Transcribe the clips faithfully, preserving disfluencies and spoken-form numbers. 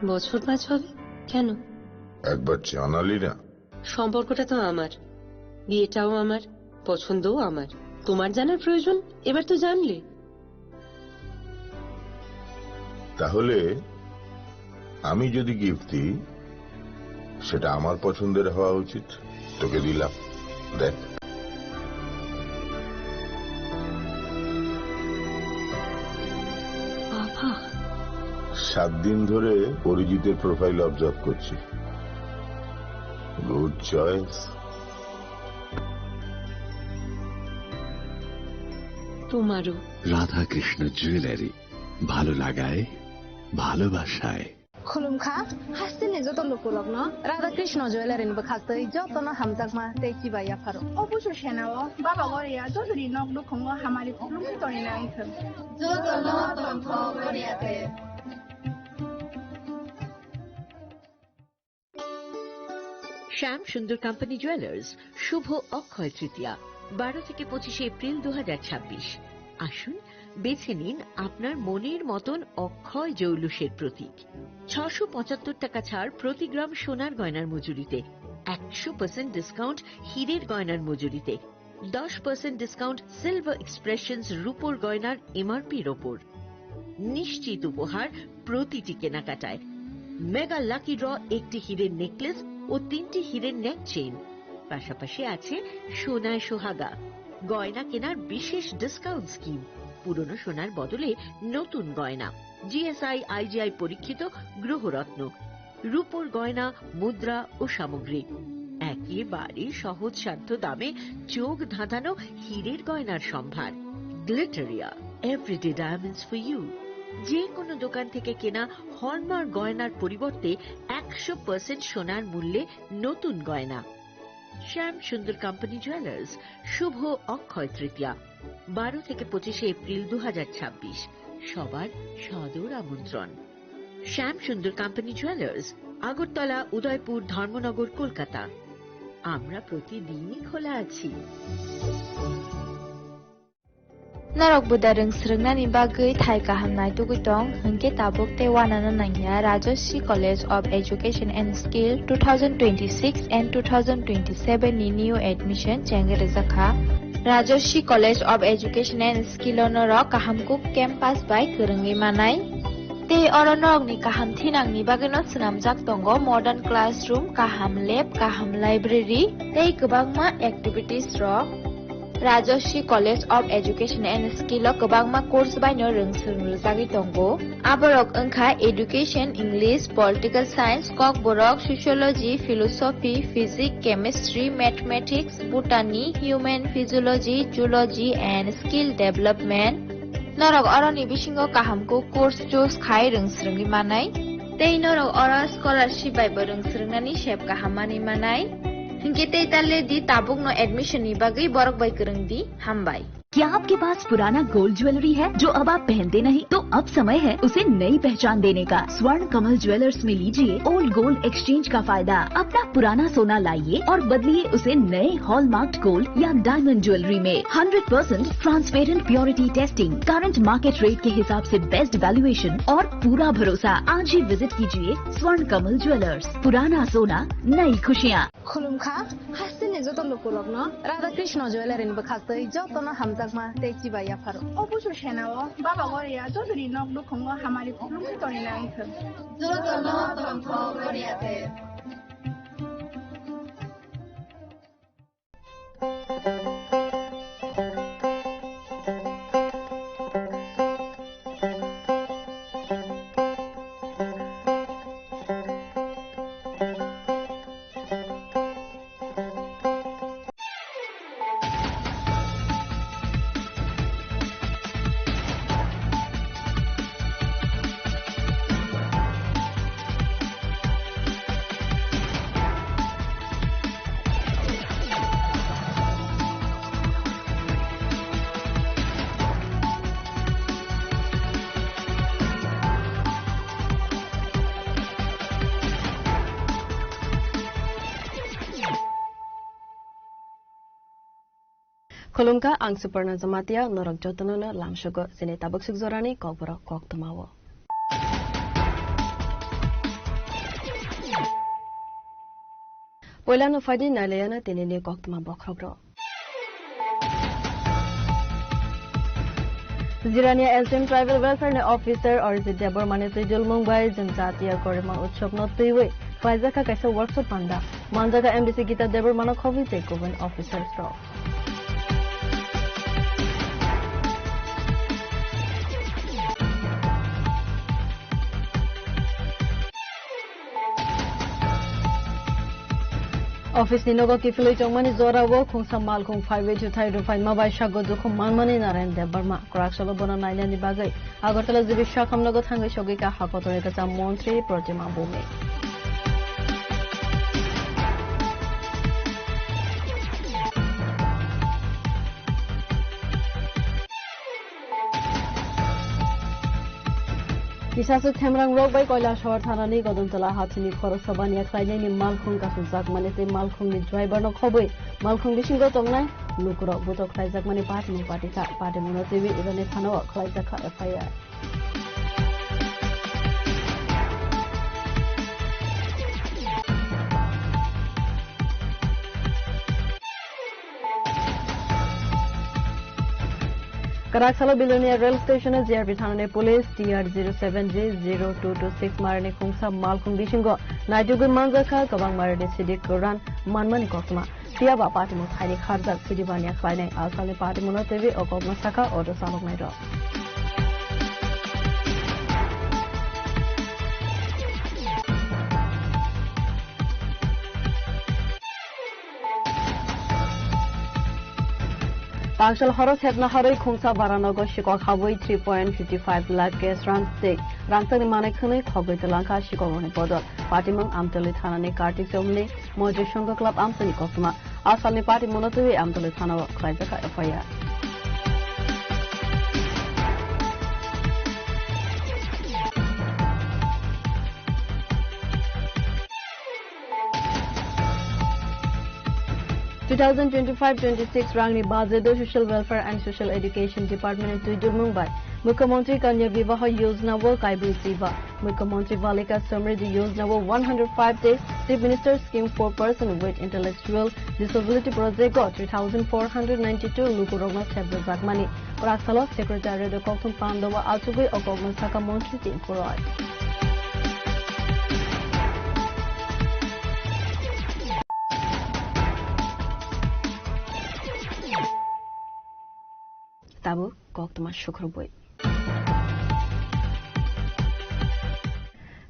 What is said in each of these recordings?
বছর পাঁচ হবে। কেন? একবার জানালি না। সম্পর্কটা তো আমার, বিয়েটাও আমার, পছন্দও আমার। তোমার জানার প্রয়োজন, এবার তো জানলে। তাহলে আমি যদি গিফট দিই, সেটা আমার পছন্দের হওয়া উচিত। তোকে দিলাম, দেখ। বাবা। সাত দিন ধরে অরিজিতের প্রোফাইল অবজার্ভ করছি। Good choice. তোমারও। রাধাকৃষ্ণ জুয়েলারি, ভালো লাগায়, ভালোবাসায়। Khulumkha, hasteni joto lukurokno Radha Krishna Jewellery ni bwkhaktwi jotono hamjakma tei chibai yapharo. O busu senao Baba Goria jotoni nok nukhungo hamari khulumwi tongwi nangthwng. Jotono tongthok Goria de. শ্যাম সুন্দর company jewellers, শুভ অক্ষয় তৃতীয়া, বারো থেকে পঁচিশে এপ্রিল দু হাজার ছাব্বিশ। আসুন, বেছে নিন আপনার মনের মতন অক্ষয় জৌলুসের প্রতীক। ছশো পঁচাত্তর টাকা ছাড় প্রতি গ্রাম সোনার গয়নার মজুরিতে, একশো পার্সেন্ট ডিসকাউন্ট হীরের গয়নার মজুরিতে, দশ পার্সেন্ট ডিসকাউন্ট সিলভার এক্সপ্রেশনস রূপোর গয়নার এমআরপির ওপর। নিশ্চিত উপহার প্রতিটি কেনাকাটায়। মেগা লাকি ড্র, একটি হীরের নেকলেস ও তিনটি হীরের নেক চেইন। পাশাপাশি আছে সোনায় সোহাগা, গয়না কেনার বিশেষ ডিসকাউন্ট স্কিম, পুরনো সোনার বদলে নতুন গয়না, জিএসআই আইজিআই পরীক্ষিত গ্রহরত্ন, রূপোর গয়না, মুদ্রা ও সামগ্রী। একেবারে সহজসাধ্য দামে চোখ ধাঁধানো হীরের গয়নার সম্ভার। Glitteria, everyday diamonds for you. যে কোনো দোকান থেকে কেনা হলমার্ক গয়নার পরিবর্তে একশো পার্সেন্ট সোনার মূল্যে নতুন গয়না। শ্যাম সুন্দর কোম্পানি জুয়েলার্স, শুভ অক্ষয় তৃতীয়া, বারো থেকে পঁচিশে এপ্রিল দু হাজার ছাব্বিশ। সবার সাদর আমন্ত্রণ। শ্যাম সুন্দর কোম্পানি জুয়েলার্স, আগরতলা, উদয়পুর, ধর্মনগর, কলকাতা। আমরা প্রতিদিনই খোলা আছি। Norok buda rwng swrwngnani bagwi thai kaham naitugwi tong, hwnkhe tabuk tei uanano nangya Rajashree College of Education and Skill two thousand twenty-six and two thousand twenty-seven ni new admission chengwi rwjakha. Rajashree College of Education and Skill o norok kaham kuk campus bai kwrwngwi manai. Tei oro norokni kaham thinangni bagwino swnamjak tongo modern classroom, kaham lab, kaham library tei kwbangma activities rok. Rajashree College of Education and Skill o kwbangma course baino rwng swrwng rwjagwi tongo. Aborok wngkha Education, English, Political Science, Kokborok, Sociology, Philosophy, Physics, Chemistry, Mathematics, Botany, Human Physiology, Zoology and Skill Development. Norok oroni bisingo kaham kuk course choose khai rwng swrwngwi manai. Tei norok oro scholarship bai bo rwng swrwngnani sep kaham manwi manai. Hinkhe tei talle di tabukno admission ni bagwi borok bai kwrwng di. Hambai. क्या आपके पास पुराना gold jewellery है जो अब आप पहनते नहीं, तो अब समय है उसे नई पहचान देने का। स्वर्ण कमल ज्वेलर्स में लीजिए ओल्ड गोल्ड एक्सचेंज का फायदा। अपना पुराना सोना लाइए और बदलिए उसे नए हॉलमार्क्ड गोल्ड या डायमंड ज्वेलरी में। Hundred percent transparent purity testing, current market rate के हिसाब से बेस्ट वैल्यूएशन और पूरा भरोसा। आज ही विजिट कीजिए स्वर्ण कमल ज्वेलर्स। पुराना सोना, नई खुशियाँ। Khulumkha, hasteni joto lukurokno Radha Krishna Jewellery ni bwkhaktwi jotono hamjakma tei chibai yapharo. O busu senao Baba Goria jotoni nok nukhungo hamari khulumwi tongwi nangthwng. Jotono tongthok Goria de. Khulumkha, ang Suparna Jamatia, norok jotono no lamsugo chini tabuk suk jorani kokborok koktwmao. Poilano phaidi nailayana tinini koktwma bokhrokrok. Jirania S D M Tribal Welfare ni Officer Arijit Debbarma ni twi dulmung bai Janjatiya Gorima Utsav no twiwi khlaijakha kaisa workshop panda. Manjaga M D C Gita Debbarma no khobwi tei kubun officers rok. Office ni nogo kiphilwi tongmani jorao khungsa malkhung phaiwi juthai rwphaima bai sago dukhu manmani Narayan Debbarma. Kwraksalo bono nainani bagwi Agartala G B Shakham nogo thangwi sogwi kha hakotorni kwcham montri Protima Bhumik. Kisasa Themrang rok bai Koilashahar thanani Godontola hathini khoroksa baniya khlainaini malkhung kasukjakmani tei malkhungni driver no khobwi malkhung bisingo tongnai lukurok butok khlaijakmani patimung patikha. Patimungno twiwi Irani thanao khlaijakha F I R. Kwraksalo Bilonia rail station o G R B thanani police T R zero seven G zero two two six marni khungsa malkhung bisingo naitugwi manjakha kwbang marni sidik kwran manmani koktwma. Phiya ba patimung thaini kharjak sidi baniya khlainai. Asalni patimungno twiwi o kokno sakha auto chaloknairok. Tangsal horo sepna harwi khungsa baranogo sikok habwi three point fifty five lakh cash rang tei rangchakni manwi khwnwi khogwi twlangkha sikokrokni bodol. Patimung Amtali thanani Kartik Chomli, Moitri Songho Club amchaini koktwma. Asalni patimungno twiwi Amtali thanao khlaijakha F I R. Two thousand twenty-five twenty-six rangni budget o Social Welfare and Social Education Department ni twi dulmung bai Mukhyamantri Kanya Vivaha Yojana o kaibwi chiba, Mukhyamantri Balika Samriddhi Yojana o one hundred five days, Chief Minister Scheme for Person with Intellectual Disability Project o three thousand four hundred ninety-two lukurokno sepjakmani. Kwraksalo Secretariat o kokthum pandao achugwi o kokno sakha Montri Tinku Roy. Tabuk koktwma sukrubwi.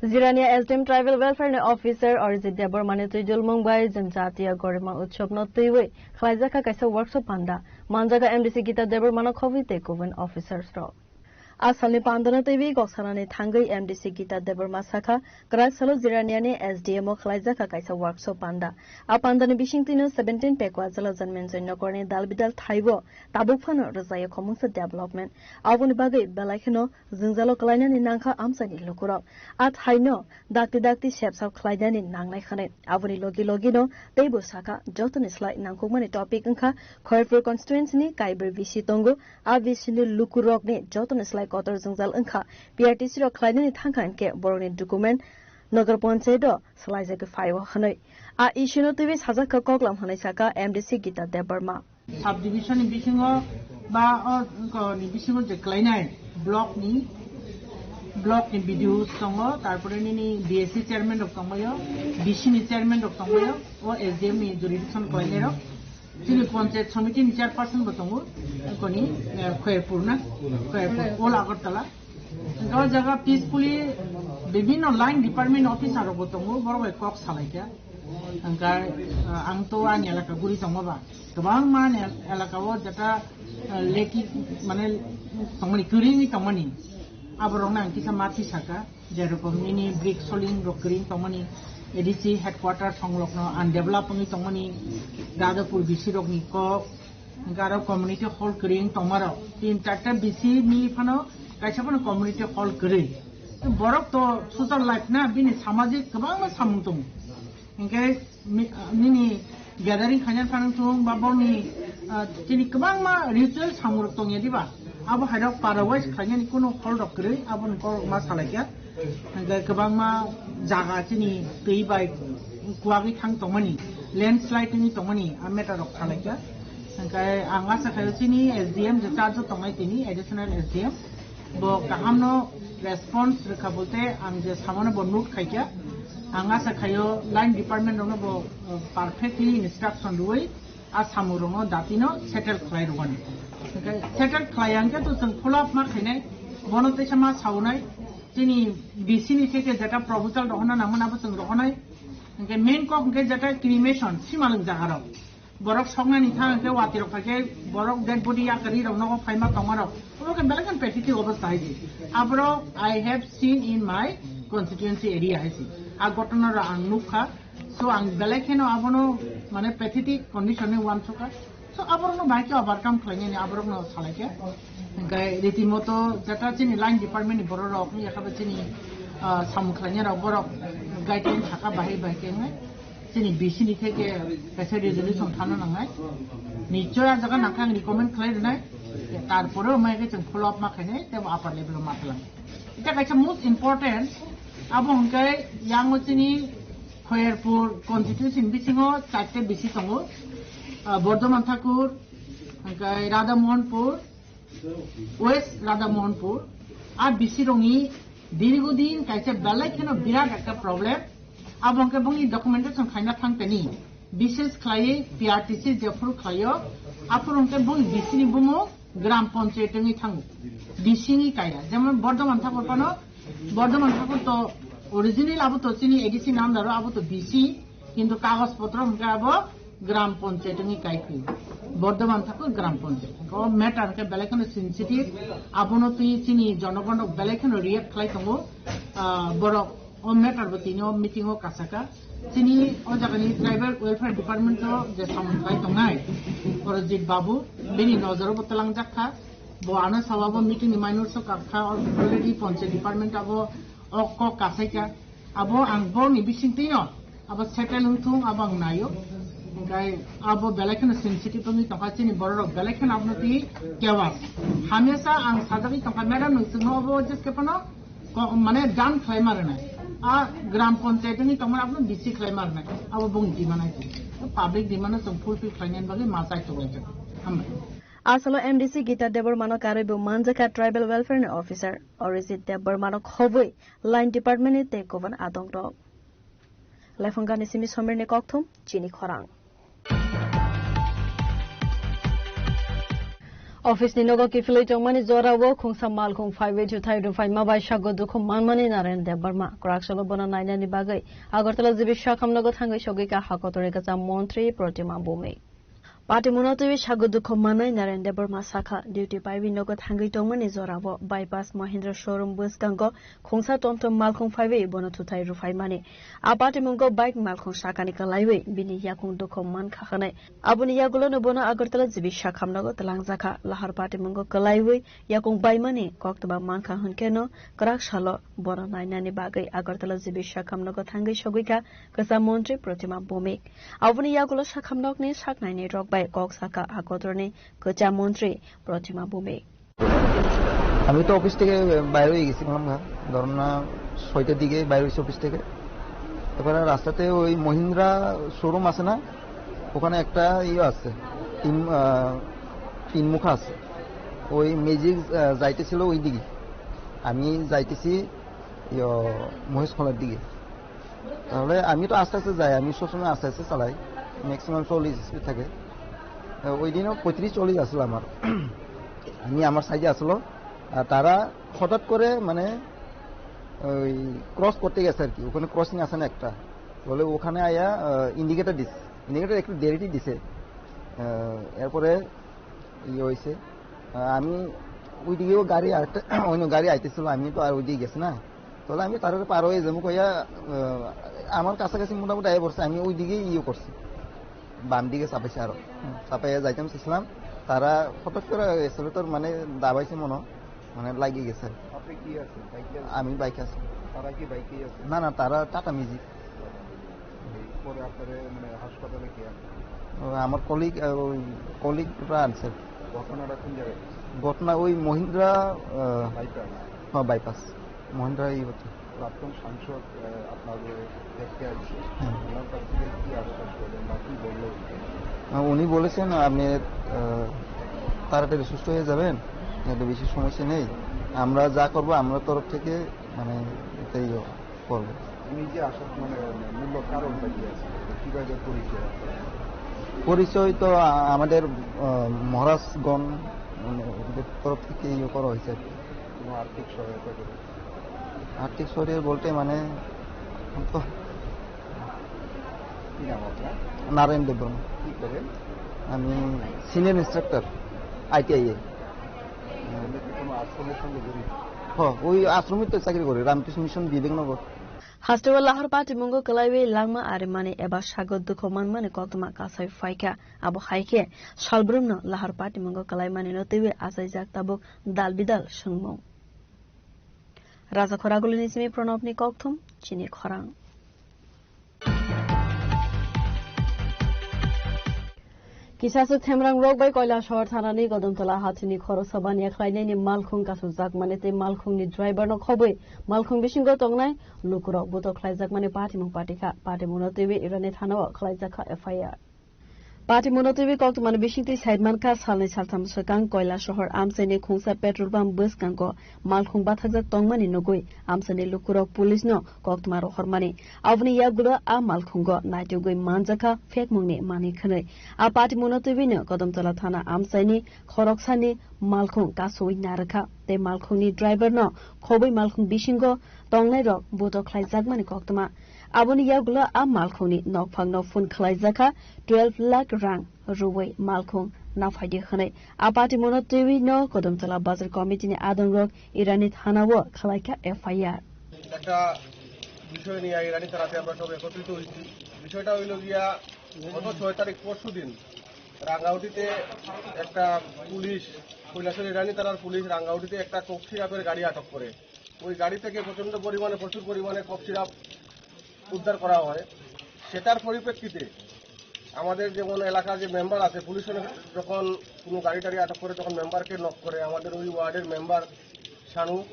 Jirania S D M Tribal Welfare ni Officer Arijit Debbarma ni twi dulmung bai Janjatiya Gorima Utsav no twiwi khlaijakha kaisa workshop panda. Manjaga M D C Gita Debbarma no khobwi tei kubun officers rok. Asalni pandano twiwi kok sanani thangwi M D C Gita Debbarma sakha, kwraksalo Jiraniani S D M o khlaijakha kaisa workshop panda. A pandani bisingtwino seventeen Pekwa Jala Janmenjoy Nokorni dalbidal thaibo tabuk phano rwjaya khomungsa development. Aboni bagwi belai kheno jwngjalo kwlainani nangkha amchaini lukurok. A thaino dakti dakti sepsap khlainani nangnai khanai. Aboni logi logino teibo sakha, jotoni slai nangkukmani topic wngkha Khairpur constituency ni kaibrwi bisi tongo. A bisi ni lukurokni jotoni slai kotor jwngjal wngkha, P R T C rok khlainani thangkha hinkhe borokni document Nagar Panchayat o swlaijagwi phaio hwnwi. A issue no twiwi sajak kha koklam hwnwi sakha M D C Gita Debbarma. Subdivision ni bisingo ba o, ko ni bisingo je khlainai block ni, block ni B D O tongo, tarpore nini B S C chairman rok tongbaio, B C ni chairman rok tongbaio, o S D M ni jurisdiction khlainai rok. Chini panchayat samiti ni chairperson bo tongo, koni, eh, Khairpur na, Khairpur, Old Agartala. Hingke o jaga peacefully bibhinno line department officer rok bo tongo, borok bai kok salaikha. Hingke, eh, ang to ani elaka guri tongo ba. Kwbangma ani elaka o jeta, eh, leki, mane, tongmani, kwrwini tongmani. Aborokno ang kisa ma twi saka. Jerokom nini brick soling rok kwrwi tongmani, A D C headquarter songlokno undevelop wngwi tongmani, Dadapur B C rokni kok, hingke aro community hall kwrwi wng tongmarok. Tin charta B C ni phano kaisa phano community hall kwrwi. Borok to social life na, bini samajik kwbangma samung tongo. Hingke mi-, nini gathering khaina phano chwng ba borni, ah, chini kwbangma ritual samung rok tongya diba? Abo hairok para wise khainani kuno hol rok kwrwi, aboni kok ma salaikha. Hingke kwbangma jaga chini twi bai kuwagwi thang tongmani. Landslide ni tongmani a matter rok khalaikha. Hingke ang asa khayo chini S D M je charge o tongnai tini additional S D M. Bo kahamno response rwkha bolte ang je samano bo note khaikha. Ang asa khayo line department rokno bo, uh, perfectly instruction rwui a samung rokno datino settle khlai rwani. Hingke settle khlai hingke to chwng follow up ma khainai. Bono teisa ma saunai. Chini B C ni theke jeta proposal rohona nangmani abo chwng rohonai. Hingke main kok hingke jeta cremation, simalwng jaga rok. Borok soknani thang hingke watwi rok phaikhe borok dead body yakari rok nogo phaima tongma rok. Obo khe belai kheno pathetic obostha hai di. Aborok I have seen in my constituency area hai si. A gotona rok ang nukha. So ang belai kheno abono mane pathetic condition ni uansukha. So aborokno bahai khe overcome khlainani aborokno salaikhe. Hingke ritimoto jeta chini line department ni borok rok, yakhabe chini, ah, samung khlainai rok borok guideline thaka bahai bahai khe wngnai. Chini B C ni theke kaisa resolution thana nangnai. Nichoi a jaga nangkha ang recommend khlai rwnai. Tarpore o mai khe chwng follow up ma khainai, tebo upper level o ma tlang. Ita kaisa most important, abo hwnkhe yango chini Khairpur constituency bisingo charta B C tongo. Ah, Bordhoman Thakur, hwnkhe Radha Mohanpur, West Radha Mohanpur, a B C rokni dirgodin kaisa belai kheno birat ekta problem. Abo hwnkhe bongni documentation khaina thangtani, bises khlaiwi P R T C jephuru khlaio, aphuru hwnkhe bongni B C ni bumung Gram Panchayat wngwi thango. B C ni kaya, jemon Bordhoman Thakur phano, Bordhoman Thakur to original abo to chini A D C ni under o abo to B C, kintu kagoj potro hwnkhe abo Gram Panchayat wngwi kai phi. Bordhoman Thakur Gram Panchayat. O matter khe belai kheno sensitive, abono twi chini jonogon rok belai kheno react khlai tongo. Ah, borok o matter bo tini o meeting o kasaka. Chini o jagani Tribal Welfare Department o je samung khlai tongnai Porojit Babu, bini nojoro bo twlangjak kha. Bo ano sawa bo meeting ni minutes o kap kha, already Panchayat Department abo o kok kasai kha. Abo ang borni bisingtwi no abo settle wng thung, abo ang naio. Hingkai abo belai kheno sensitive wngwi tongkha, chini borok rok belai kheno abono twi kewas. Hamesa ang sajagwi tongkha, madam, nwng chwngno abo jeske phano ko-, mane dan khlai ma rwnai. A Gram Panchayat wngwi tongmani abono B C khlai ma rwnai. Abo bongni demand ai. Public demand no chwng fulfill khlainani bagwi ma chai tonglai jagwi. Hambai. Asalo M D C Gita Debbarmano karwi bo manjakha Tribal Welfare ni Officer Orijit Debbarmano khobwi Line Department ni tei kubun adong rok. Laiphangani simi Somirni kokthum, chini khorang. Office ni nogo kiphilwi tongmani jorao khungsa malkhung phaiwi juthai rwphaima bai sago dukhu manmani Naren Debbarma. Kwraksalo bono nainani bagwi Agartala G B Shakham nogo thangwi sogwi ka hakotorwi kwcham montri Protima Bhumik. Patimungno twiwi sago dukhu manai Naren Debbarma sakha, duty paiwi nogo thangwi tongmani jorao bypass Mahindra showroom bwskango khungsa tomtom malkhung phaiwi bono thuthai rwphaimani. A patimungo bike malkhung sakani kwlaiwi bini yakung dukhu mankha hwnwi. Aboni yagulono bono Agartala G B Shakham nogo twlangjakha. Lahar patimungo kwlaiwi yakung baimani koktwma mankha hwnkhe no kwrak salo bono nainani bagwi Agartala G B Shakham nogo thangwi sogwi kha kwcham montri Protima Bhumik. Aboni yagulo Shakham nokni saknaini rok bai kok sakha hakotorni kwcham montri Protima Bhumik. আমি তো অফিস থেকে বাইরে হয়ে গেছিলাম, হ্যাঁ, ধরো না ছয়টার দিকে বাইরে হয়েছি অফিস থেকে। এবারে রাস্তাতে ওই মহিন্দ্রা শোরুম আছে না, ওখানে একটা ইয়ে আছে, তিন, আহ, তিন মুখা আছে। ওই ম্যাজিক, আহ, যাইতেছিল ওই দিকে, আমি যাইতেছি, ইয়ো, মহেশখোলার দিকে। তাহলে আমি তো আস্তে আস্তে যাই, আমি সবসময় আস্তে আস্তে চালাই, ম্যাক্সিমাম চল্লিশ স্পিড থাকে। আহ, ওই দিনও পঁয়ত্রিশ চল্লিশ আসলো আমার। আমি আমার সাইডে আসলো, আর তারা হঠাৎ করে মানে ওই ক্রস করতে গেছে আর কি, ওখানে ক্রসিং আছে না একটা, বলে ওখানে আয়া ইন্ডিকেটার দিছে, ইন্ডিকেটার একটু দেরিটি দিছে। আহ, এরপরে ইয়ে হয়েছে, আহ, আমি ওইদিকেও গাড়ি আরেকটা অন্য গাড়ি আইতেছিল, আমি তো আর ওইদিকে গেছি না। তাহলে আমি তার পার হয়ে যাবো কইয়া, আহ, আমার কাছাকাছি মোটামুটি আয় পড়ছে, আমি ওইদিকে ইয়ে করছি, বাম দিকে চাপাইছে আরো। হুম, চাপাইয়া যাইতাম চাইছিলাম, তারা হঠাৎ করে এক্সেলেটর মানে দাবাইছে মনে হয়, মানে লাগিয়ে গেছে। আপনি কি আছেন? বাইকে আছেন? আমি বাইকে আছি। তারা কি বাইকেই আছে? না, না, তারা টাটা ম্যাজিক। পরে আপনারা মানে হাসপাতালে কি আনছেন? ও, আমার কলিগ, আহ, ওই কলিগরা আনছে। ঘটনাটা কোন জায়গায়? ঘটনা ওই মহিন্দ্রা, আহ, বাইপাস? হ্যাঁ, বাইপাস। মহিন্দ্রা এই হচ্ছে। প্রাক্তন সাংসদ, আহ, আপনার দেখতে আসছে। হ্যাঁ। ওনার কাছ থেকে কি আশ্বাস পেলেন বা কি বললেন? আহ, উনি বলেছেন, "আপনি, আহ, তাড়াতাড়ি সুস্থ হয়ে যাবেন, এত বেশি সমস্যা নেই। আমরা যা করবো, আমরা তরফ থেকে, মানে, এটাই করবো।" উনি যে আসার, মানে, মূল কারণটা কি আছে? কিভাবে পরিচয় আপনার? পরিচয় তো, আ-, আমাদের, আহ, মহারাজগণ, মানে, ওদের তরফ থেকে ইয়ে করা হয়েছে আর কি। কোনো আর্থিক সহায়তা করে? আর্থিক সহায়তা বলতে মানে তো কি নাম আপনার? নারায়ণ দেববর্মা। কি করেন? আমি সিনিয়র ইন্সট্রাক্টর আইটিআই এ। এমনি কি কোনো আশ্রমের সঙ্গে জড়িত? হ, ওই আশ্রমে তো চাকরি করে, রামকৃষ্ণ মিশন Viveknagar. Hasteo lahar patimungo kwlaiwi langma arimani eba sago dukhu manmani koktwma kasai phaikha. Abo hai khe salbrumno lahar patimungo kwlaimanino twiwi achaijak tabuk dal bidal swngmung. Raja Khoragulini simi Pranobni kokthum, chini khorang. Kisaswk themrang rok bai Koilashahar thanani Kodamtola hathini khoroksa baniya khlainaini malkhung kasujak mani tei malkhungni driver no khobwi malkhung bisingo tongnai lukurok butok khlaijakmani patimung patikha. Patimungno twiwi Irani thanao khlaijakha F I R. Patimungno twiwi koktwmani bisingtwi saimankha, salnwi saltham swkang Koilashahar amchaini khungsa petrol pump bwskango malkhung bathakjak tongmani nugwi amchaini lukurok police no koktwma rohormani. Aboni yagulo a malkhungo naitugwi manjakha phekmungni manwi khwnwi. A patimungno twiwino Kodamtola thana amchaini khoroksani malkhung kasui narwkha tei malkhungni driver no khobwi malkhung bisingo tongnairok butok khlaijakmani koktwma. Aboni yagulo a malkhungni nokphangno phone khlaijakha twelve lakh rang rwui malkhung naphaidi hwnwi. A patimungno twiwi no Kodamtola Bazar Committee ni adongrok Irani thanao khlaikha F I R. একটা বিষয় নিয়ে ইরানি থানাতে আমরা সব একত্রিত হয়েছি। বিষয়টা হইল গিয়া গত ছয় তারিখ পরশু দিন রাঙ্গাউটিতে একটা পুলিশ, কৈলাসহর ইরানি থানার পুলিশ রাঙ্গাউটিতে একটা কোক সিরাপের গাড়ি আটক করে। ওই গাড়ি থেকে প্রচণ্ড পরিমাণে, প্রচুর পরিমাণে কফ সিরাপ উদ্ধার করা হয়। সেটার পরিপ্রেক্ষিতে আমাদের যেমন এলাকার যে মেম্বার আছে, পুলিশ যখন কোনো গাড়ি টাড়ি আটক করে, তখন মেম্বারকে নক করে। আমাদের ওই ওয়ার্ডের মেম্বার শানু,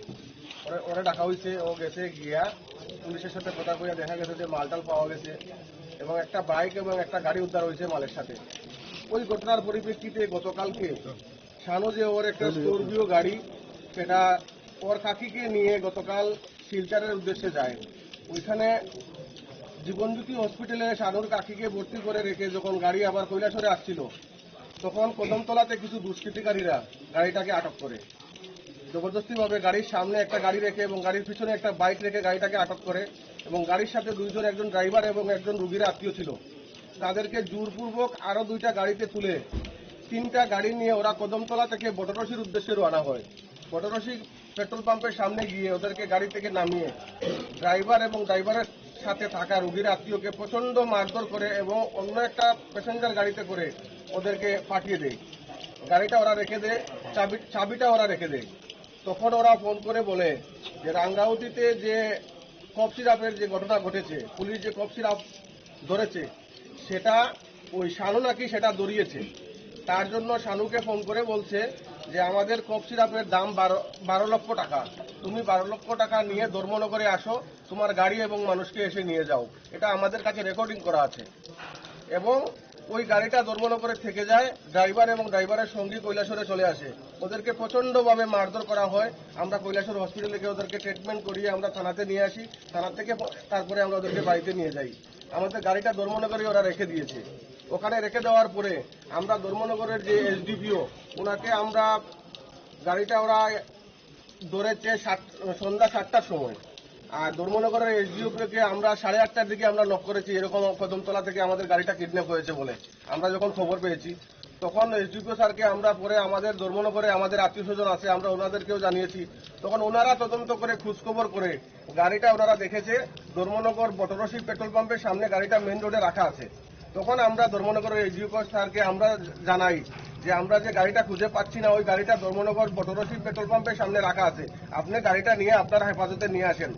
ওরে, ওরে ডাকা হয়েছে, ও গেছে গিয়া পুলিশের সাথে কথা কইয়া দেখা গেছে যে মালটাল পাওয়া গেছে এবং একটা বাইক এবং একটা গাড়ি উদ্ধার হয়েছে মালের সাথে। ওই ঘটনার পরিপ্রেক্ষিতে গতকালকে শানু যে ওর একটা স্করপিও গাড়ি, সেটা ওর কাকিকে নিয়ে গতকাল শিলচরের উদ্দেশ্যে যায়। ওইখানে জীবনজ্যোতি হসপিটালে শানুর কাকিকে ভর্তি করে রেখে যখন গাড়ি আবার কৈলাসহরে আসছিল, তখন কদমতলাতে কিছু দুষ্কৃতিকারীরা গাড়িটাকে আটক করে। জবরদস্তিভাবে গাড়ির সামনে একটা গাড়ি রেখে এবং গাড়ির পিছনে একটা বাইক রেখে গাড়িটাকে আটক করে এবং গাড়ির সাথে দুইজন, একজন ড্রাইভার এবং একজন রুগীর আত্মীয় ছিল। তাদেরকে জোরপূর্বক আরো দুইটা গাড়িতে তুলে তিনটা গাড়ি নিয়ে ওরা কদমতলা থেকে বটরশির উদ্দেশ্যে রওনা হয়। বটরশি পেট্রোল পাম্পের সামনে গিয়ে ওদেরকে গাড়ি থেকে নামিয়ে ড্রাইভার এবং ড্রাইভারের সাথে থাকা রুগীর আত্মীয়কে প্রচণ্ড মারধর করে এবং অন্য একটা প্যাসেঞ্জার গাড়িতে করে ওদেরকে পাঠিয়ে দেয়। গাড়িটা ওরা রেখে দেয়, চাবি, চাবিটা ওরা রেখে দেয়। তখন ওরা ফোন করে বলে যে রাঙ্গাউটিতে যে কফ সিরাপের যে ঘটনা ঘটেছে, পুলিশ যে কফ সিরাপ ধরেছে, সেটা ওই শানু নাকি সেটা ধরিয়েছে। তার জন্য শানুকে ফোন করে বলছে যে, "আমাদের কফ সিরাপের দাম বারো, বারো লক্ষ টাকা, তুমি বারো লক্ষ টাকা নিয়ে ধর্মনগরে আসো, তোমার গাড়ি এবং মানুষকে এসে নিয়ে যাও।" এটা আমাদের কাছে রেকর্ডিং করা আছে। এবং ওই গাড়িটা ধর্মনগরে থেকে যায়, ড্রাইভার এবং ড্রাইভারের সঙ্গী কৈলাসহরে চলে আসে। ওদেরকে প্রচণ্ডভাবে মারধর করা হয়। আমরা কৈলাসহর হসপিটালে গিয়ে ওদেরকে ট্রিটমেন্ট করিয়ে আমরা থানাতে নিয়ে আসি, থানা থেকে প-, তারপরে আমরা ওদেরকে বাড়িতে নিয়ে যাই। আমাদের গাড়িটা ধর্মনগরে ওরা রেখে দিয়েছে। ওখানে রেখে দেওয়ার পরে আমরা ধর্মনগরের যে এসডিপিও, ওনাকে আমরা গাড়িটা ওরা ধরেছে সাত, সন্ধ্যা সাতটার সময়। আর ধর্মনগরের এসডিওকে আমরা সাড়ে আটটার দিকে আমরা নক করেছি, এরকম কদমতলা থেকে আমাদের গাড়িটা কিডন্যাপ হয়েছে বলে আমরা যখন খবর পেয়েছি, তখন এসডিপিও স্যারকে আমরা পরে আমাদের ধর্মনগরে আমাদের আত্মীয় স্বজন আছে, আমরা ওনাদেরকেও জানিয়েছি। তখন ওনারা তদন্ত করে খোঁজখবর করে গাড়িটা ওনারা দেখেছে ধর্মনগর বটরশি পেট্রোল পাম্পের সামনে গাড়িটা মেইন রোডে রাখা আছে। তখন আমরা ধর্মনগরের এসডিপিও স্যারকে আমরা জানাই যে আমরা যে গাড়িটা খুঁজে পাচ্ছি না, ওই গাড়িটা ধর্মনগর বটরশি পেট্রোল পাম্পের সামনে রাখা আছে, আপনি গাড়িটা নিয়ে আপনার হেফাজতে নিয়ে আসেন।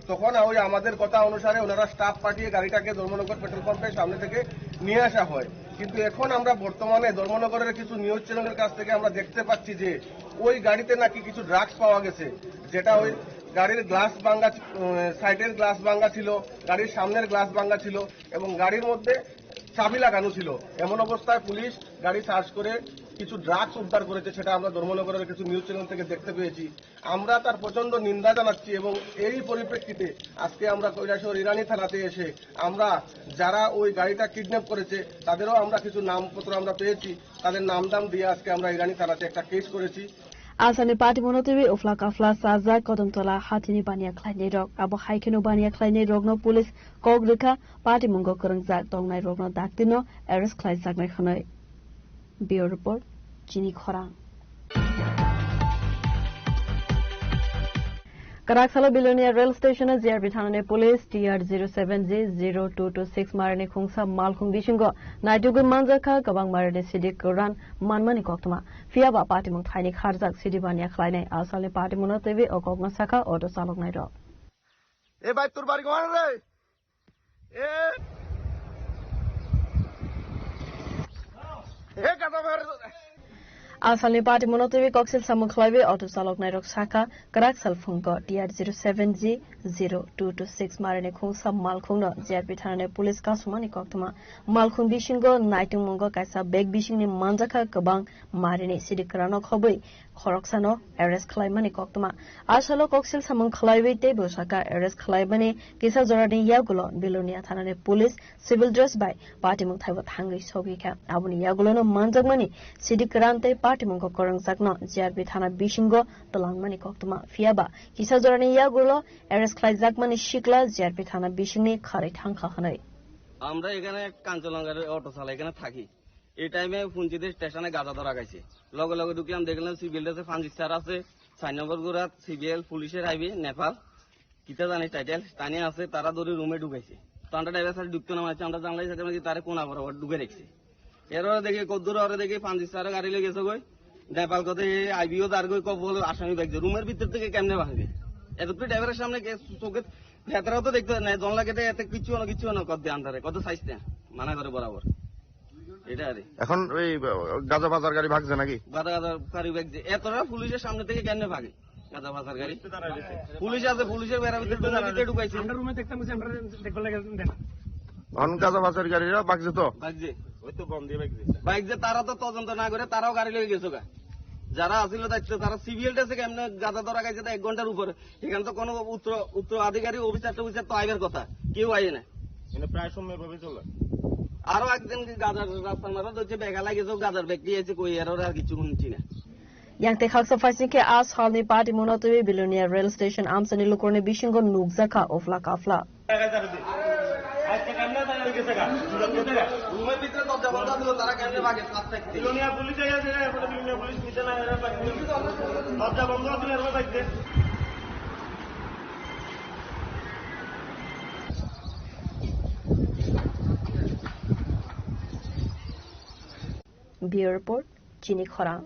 তখন ওই আমাদের কথা অনুসারে ওনারা স্টাফ পাঠিয়ে গাড়িটাকে ধর্মনগর পেট্রোল পাম্পের সামনে থেকে নিয়ে আসা হয়। কিন্তু এখন আমরা বর্তমানে ধর্মনগরের কিছু নিউজ চ্যানেলের কাছ থেকে আমরা দেখতে পাচ্ছি যে ওই গাড়িতে নাকি কিছু ড্রাগস পাওয়া গেছে, যেটা ওই গাড়ির গ্লাস ভাঙা, উম, সাইডের গ্লাস ভাঙা ছিল, গাড়ির সামনের গ্লাস ভাঙা ছিল এবং গাড়ির মধ্যে চাবি লাগানো ছিল। এমন অবস্থায় পুলিশ গাড়ি সার্চ করে কিছু ড্রাগস উদ্ধার করেছে, সেটা আমরা ধর্মনগরের কিছু নিউজ চ্যানেল থেকে দেখতে পেয়েছি। আমরা তার প্রচণ্ড নিন্দা জানাচ্ছি এবং এই পরিপ্রেক্ষিতে আজকে আমরা কৈলাসহর ইরানি থানাতে এসে আমরা যারা ওই গাড়িটা কিডন্যাপ করেছে তাদেরও আমরা কিছু নামপত্র আমরা পেয়েছি, তাদের নাম দাম দিয়ে আজকে আমরা ইরানি থানাতে একটা কেস করেছি। Asalni party mono twi ufla kafla sajak Kodomtola hatini baniya khlainai rok. Abo hai kheno baniya khlainai rokno police kok rwkha, party mungo kwrwngjak tongnai rokno daktino arrest khlaijaknai hwnwi. Bureau Report, Chini Khorang. Kwrak salo Bilonia rail station o G R P thanani police T R zero seven G zero two two six marini khungsa malkhung bisingo naitugwi manjakha kwbang marini sidik kwran manmani koktwma. Phiyaba patimung thaini kharjak sidi baniya khlainai asalni patimungo twiwi o kokno sakha auto chaloknairok. E bhai, tor bari kohan re? E, e, gada bhai. Asalni patimungo twiwi koksil samung khlaiwi auto chaloknairok sakha, kwrak sal phungo T R zero seven G zero two two six marini khungsa malkhungno G R P thanani police kasumani koktwma. Malkhung bisingo naitungmungo kaisa bag bisingni manjakha kwbang marini sidi kwrano khobwi khoroksano arrest khlaimani koktwma. Asalo koksil samung khlaiwi tei bwsaka arrest khlaimani kisa jorani yagulo Bilonia thanani police civil dress bai patimung thaibo thangwi sogwikha. Aboni yagulono manjakmani sidi kwran tei patimungo kwrwngjakno G R P thana bisingo twlangmani koktwma. Phiyaba kisa jorani yagulo arrest khlaijakmani sikla G R P thana bisingni kharwi thangkha hwnwi. আমরা এখানে কাঞ্চনজঙ্ঘার অটো চালাই, এখানে থাকি। এই টাইমে পুঞ্চিতে স্টেশনে গাঁজা ধরা খাইছে। লগে লগে ঢুকলাম, দেখলাম সিভিল ড্রেসে পাঞ্জিত স্যার আছে, চার নম্বর গোড়াত সিবিএল পুলিশের আইবি নেপাল, কিতা জানি টাইটেল, তানি আছে, তারা ধরে রুমে ঢুকাইছে। তো আমরা ড্রাইভার স্যার ঢুকতে না মারছে, আমরা জানলাই স্যার মানে তারা কোনা বরাবর ঢুকে রেখেছে। এরপরে দেখি কদ্দুর ওরে দেখি পাঞ্জিত স্যার গাড়ি লই গেছে গই, নেপাল কথা এই আইবিও তার গই কব বলে আসামি ব্যাগ রুমের ভিতর থেকে কেমনে ভাঙবে? এতটুকু ড্রাইভারের সামনে কে চোখে ভেতরে তো দেখতে নাই, দন লাগে এত কিচ্ছু হলো, কিচ্ছু হলো, কত আন্ধারে, কত সাইজ না, মানা করে বরাবর। এটা আরে। এখন ওই, আহ, গাঁজা বাজার গাড়ি ভাগছে নাকি? গাঁজা, গাঁজা গাড়ি ভাগছে। এতটা পুলিশের সামনে থেকে কেমনে ভাগে? গাঁজা বাজার গাড়ি। পুলিশ আছে, পুলিশের বেড়া ভিতরে, রুমের ভিতরে ঢুকাইছে। আমরা রুমে দেখতাম যে আমরা দেখবার লাগে দেন। এখন গাঁজা বাজার গাড়িরা ভাগছে তো? ভাগছে। ওই তো বন্ধ দিয়ে ভাগছে। ভাগছে, তারা তো তদন্ত না করে তারাও গাড়ি লই গেছে গা। যারা আছিল দায়িত্ব, তারা সিভিল ড্রেসে কেমনে গাঁজা ধরা খাইছে তা এক ঘন্টার উপরে। এখানে তো কোনো উত্তর, উত্তর আধিকারিক অফিসার টফিসার তো আইবার কথা, কেউ আইয়ে না। মানে প্রায় সময় এভাবে চলে। আরো একদিন কি গাজার রাস্তার মাঝে তো হচ্ছে বেগা লাগে, তো গাজার ব্যক্তি এসে কই, এর ওরা আর কিছু শুনছি না। Yang tei khaksa phaising khe a salni patimungo twiwi Bilonia rail station amchaini lukurni bisingo nukjakha ufla kafla. রুমের ভিতরে দরজা বন্ধ ছিল, তারা কেমনে ভাগে? সাত সাইড থেকে। বিলোনিয়া পুলিশ আইয়া ছিল, এরপরে বিলোনিয়া পুলিশ নিচে না, এরা পাইছে। দরজা বন্ধ ছিল, এরপরে পাইছে। Bureau Report, Chini Khorang.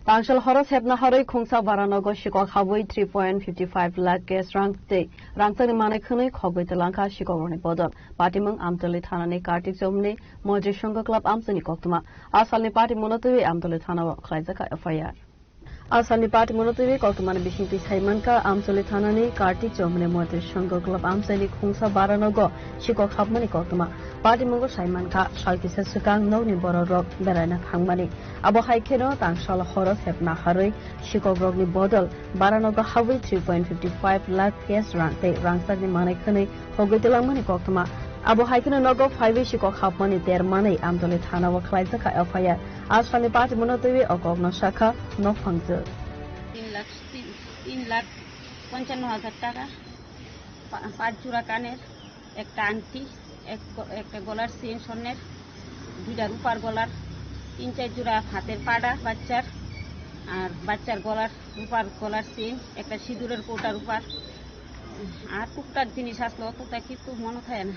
Tangsal horo sepna harwi khungsa baranogo sikok habwi three point fifty five lakh cash rang tei rangchakni manwi khwnwi khogwi twlangkha sikokrokni bodol. Patimung Amtoli thanani Kartik Chomni Moitri Songho Club amchaini koktwma. A salni patimungo twiwi Amtoli thanao khlaijakha F I R. A salni patimungo twiwi koktwmani bisingtwi saimankha, Amcholi thanani Kartik Chomni Moitri Songho Club amchaini khungsa baranogo sikok hapmani koktwma. Patimungo saimankha, sal kisa swkang nokni bororok beraina thangmani. Abo hai kheno tangsal horo sepna harwi sikokrokni bodol baranogo habwi three point fifty five lakh cash rang tei rangchakni manwi khwnwi hogwi twlangmani koktwma. Abo hai kheno nogo phaiwi sikok hapmani ter manwi Amtoli thanao khlaijakha F I R. A salni patimungo twiwi o kokno sakha nokphang jwk. তিন লাখ, তিন, তিন লাখ পঞ্চান্ন হাজার টাকা, পা-, পাঁচ জোড়া কানের, একটা আংটি, এক গ-, একটা গলার চেইন স্বর্ণের, দুইটা রূপার গলার, তিন চার জোড়া হাতের পাড়া বাচ্চার, আর বাচ্চার গলার রূপার গলার চেইন, একটা সিঁদুরের কৌটা রূপার, আর টুকটাক জিনিস আসলো, অতটা কিন্তু মনে থাকে না।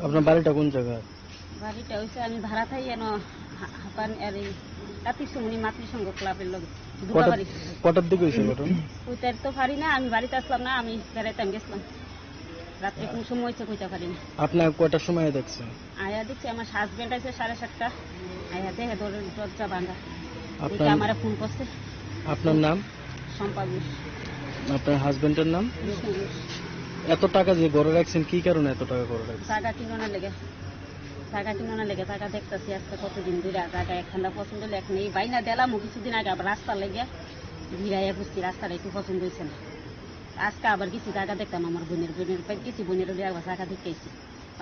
আপনার বাড়িটা কোন জায়গায়? বাড়িটা হইছে, আমি ভাড়া থাকি এনো হা-, হাপান আর এই কার্তিক সমুনি মাতৃ সংঘ ক্লাবের লগে কটার, দুর্গাবাড়ি। কটার দিকে হয়েছে ঘটনা? কইতে তো পারি না, আমি বাড়িতে আসলাম না, আমি বেড়াইতাম গেছিলাম। রাত্রে কোন সময় হয়েছে কইতে পারি না। আপনার কয়টার সময় দেখছেন? আয়া দেখছি আমার হাজবেন্ড আছে সাড়ে সাতটা, আয়া দেখে দর-, দরজা ভাঙা। আপনার ওইটা আমারে ফোন করছে। আপনার নাম? শম্পা ঘোষ। আপনার হাজবেন্ডের নাম? বিষ্ণু ঘোষ। এত টাকা যে ঘরে রাখছেন, কি কারণে এত টাকা ঘরে রাখছেন? জাগা কিনার লেগে। জাগা কিনার লেগে জাগা দেখতেছি আজকে কতদিন ধরে। জাগা একখানা পছন্দ হলে এখন এই বাইনা দিলাম, কিছুদিন আগে আবার রাস্তা লেগে ভিড়াইয়া বুঝছি রাস্তাটা একটু পছন্দ হয়েছে না। আজকে আবার কিছু জায়গা দেখতাম আমার বোনের, বোনের, কিছু বোনের ওদের আবার জায়গা দেখতেছি।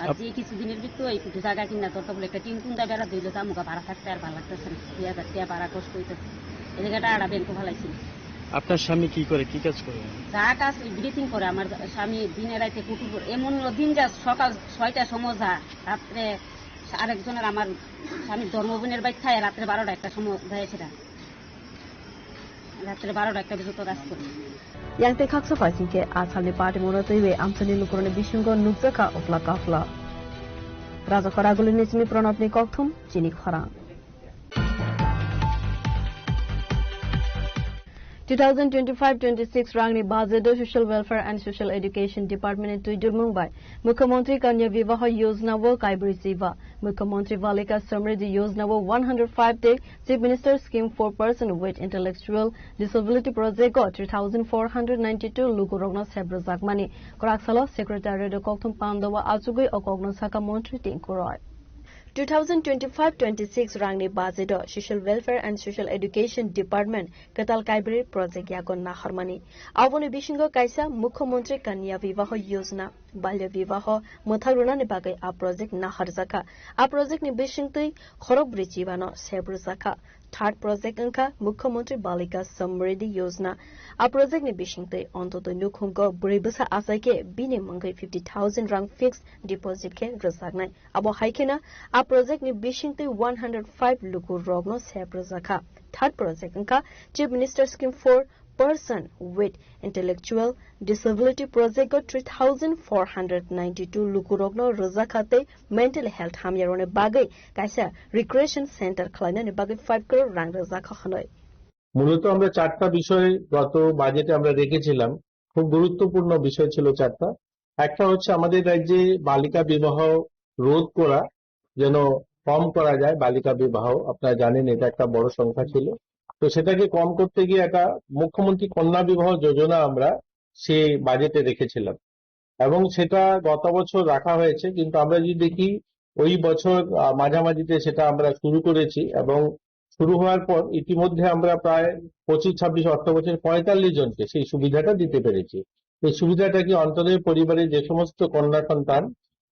আর আর যে কিছুদিনের ভিতরে একটু জায়গা কিনা দরকার বলে একটা টিন কুন্দা বেড়া দিলে তো আমাকে ভাড়া থাকতে আর ভালো লাগতেছে না। দুই হাজার টাকা ভাড়া কষ্ট হইতেছে। এদিকে একটা আড়া ব্যাংক ফালাইছি। আপনার স্বামী কি করে, কি কাজ করে? যা কাজ ওই ব্রিথিং করে। আমার স্বামী দিনে রাতে কুটুর এমন দিন যা সকাল ছয়টার সময় যা, রাত্রে আরেকজনের আমার স্বামীর ধর্মবোনের বাইক খায় রাত্রে বারোটা একটা সময় যায় সেটা। রাত্রে বারোটা একটা পর্যন্ত কাজ করে। Yang tei khaksa paising khe a salni party mano twiwi amchaini lukurokni bisingo nukjakha upla kaphla. Rajakhor Agulini simi Pranabni kokthum chini khorang. Two thousand twenty-five twenty-six rangni budget o Social Welfare and Social Education Department ni twi durmung bai Mukhyamantri Kanya Vivaho Yojana o kaibrwi chiba. Mukhyamantri Balika Samriddhi Yojana o one hundred five tei Chief Minister Scheme for Person with Intellectual Disability Project o three thousand four hundred ninety-two lukurokno sep rwjakmani kwrak salo Secretariat o kokthum pandao achugwi o kokno sakha Montri Tinku Roy. Two thousand twenty-five twenty-six rangni budget o Social Welfare and Social Education Department kwtal kaibrwi project yago nahormani. Aboni bisingo kaisa Mukhyamantri Kanya Vivaho Yojana, Balya Vivaho mwthang rwnani bagwi a project nahorjakha. A project ni bisingtwi khorokbrwi chibano sep rwjakha. Third project wngkha Mukhyamantri Balika Samriddhi Yojana. A project ni bisingtwi ontotoi nukhungo bwrwi bwsa achaikhe bini mungwi fifty thousand rang fixed deposit khe rwjaknai. Abo hai kheno a project ni bisingtwi one hundred five lukurokno sep rwjakha. Third project wngkha Chief Minister Scheme for Person with Intellectual Disability Project o three thousand four hundred ninety-two lukurokno rwjakha tei mental health hamyarokni bagwi kaisa recreation center khwlainani bagwi five crore rang rwjakha hwnwi. মূলত আমরা চারটা বিষয় গত বাজেটে আমরা রেখেছিলাম, খুব গুরুত্বপূর্ণ বিষয় ছিল চারটা। একটা হচ্ছে আমাদের রাজ্যে বালিকা বিবাহ রোধ করা, যেন কম করা যায় বালিকা বিবাহ। আপনারা জানেন এটা একটা বড় সংখ্যা ছিল, তো সেটাকে কম করতে গিয়ে একটা মুখ্যমন্ত্রী কন্যা বিবাহ যোজনা আমরা সেই বাজেটে রেখেছিলাম এবং সেটা গত বছর রাখা হয়েছে। কিন্তু আমরা যদি দেখি ওই বছর, আহ, মাঝামাঝিতে সেটা আমরা শুরু করেছি এবং শুরু হওয়ার পর ইতিমধ্যে আমরা প্রায় পঁচিশ ছাব্বিশ অর্থ বছর পঁয়তাল্লিশ জনকে সেই সুবিধাটা দিতে পেরেছি। এই সুবিধাটা কি অন্তোদয় পরিবারে যে সমস্ত কন্যা সন্তান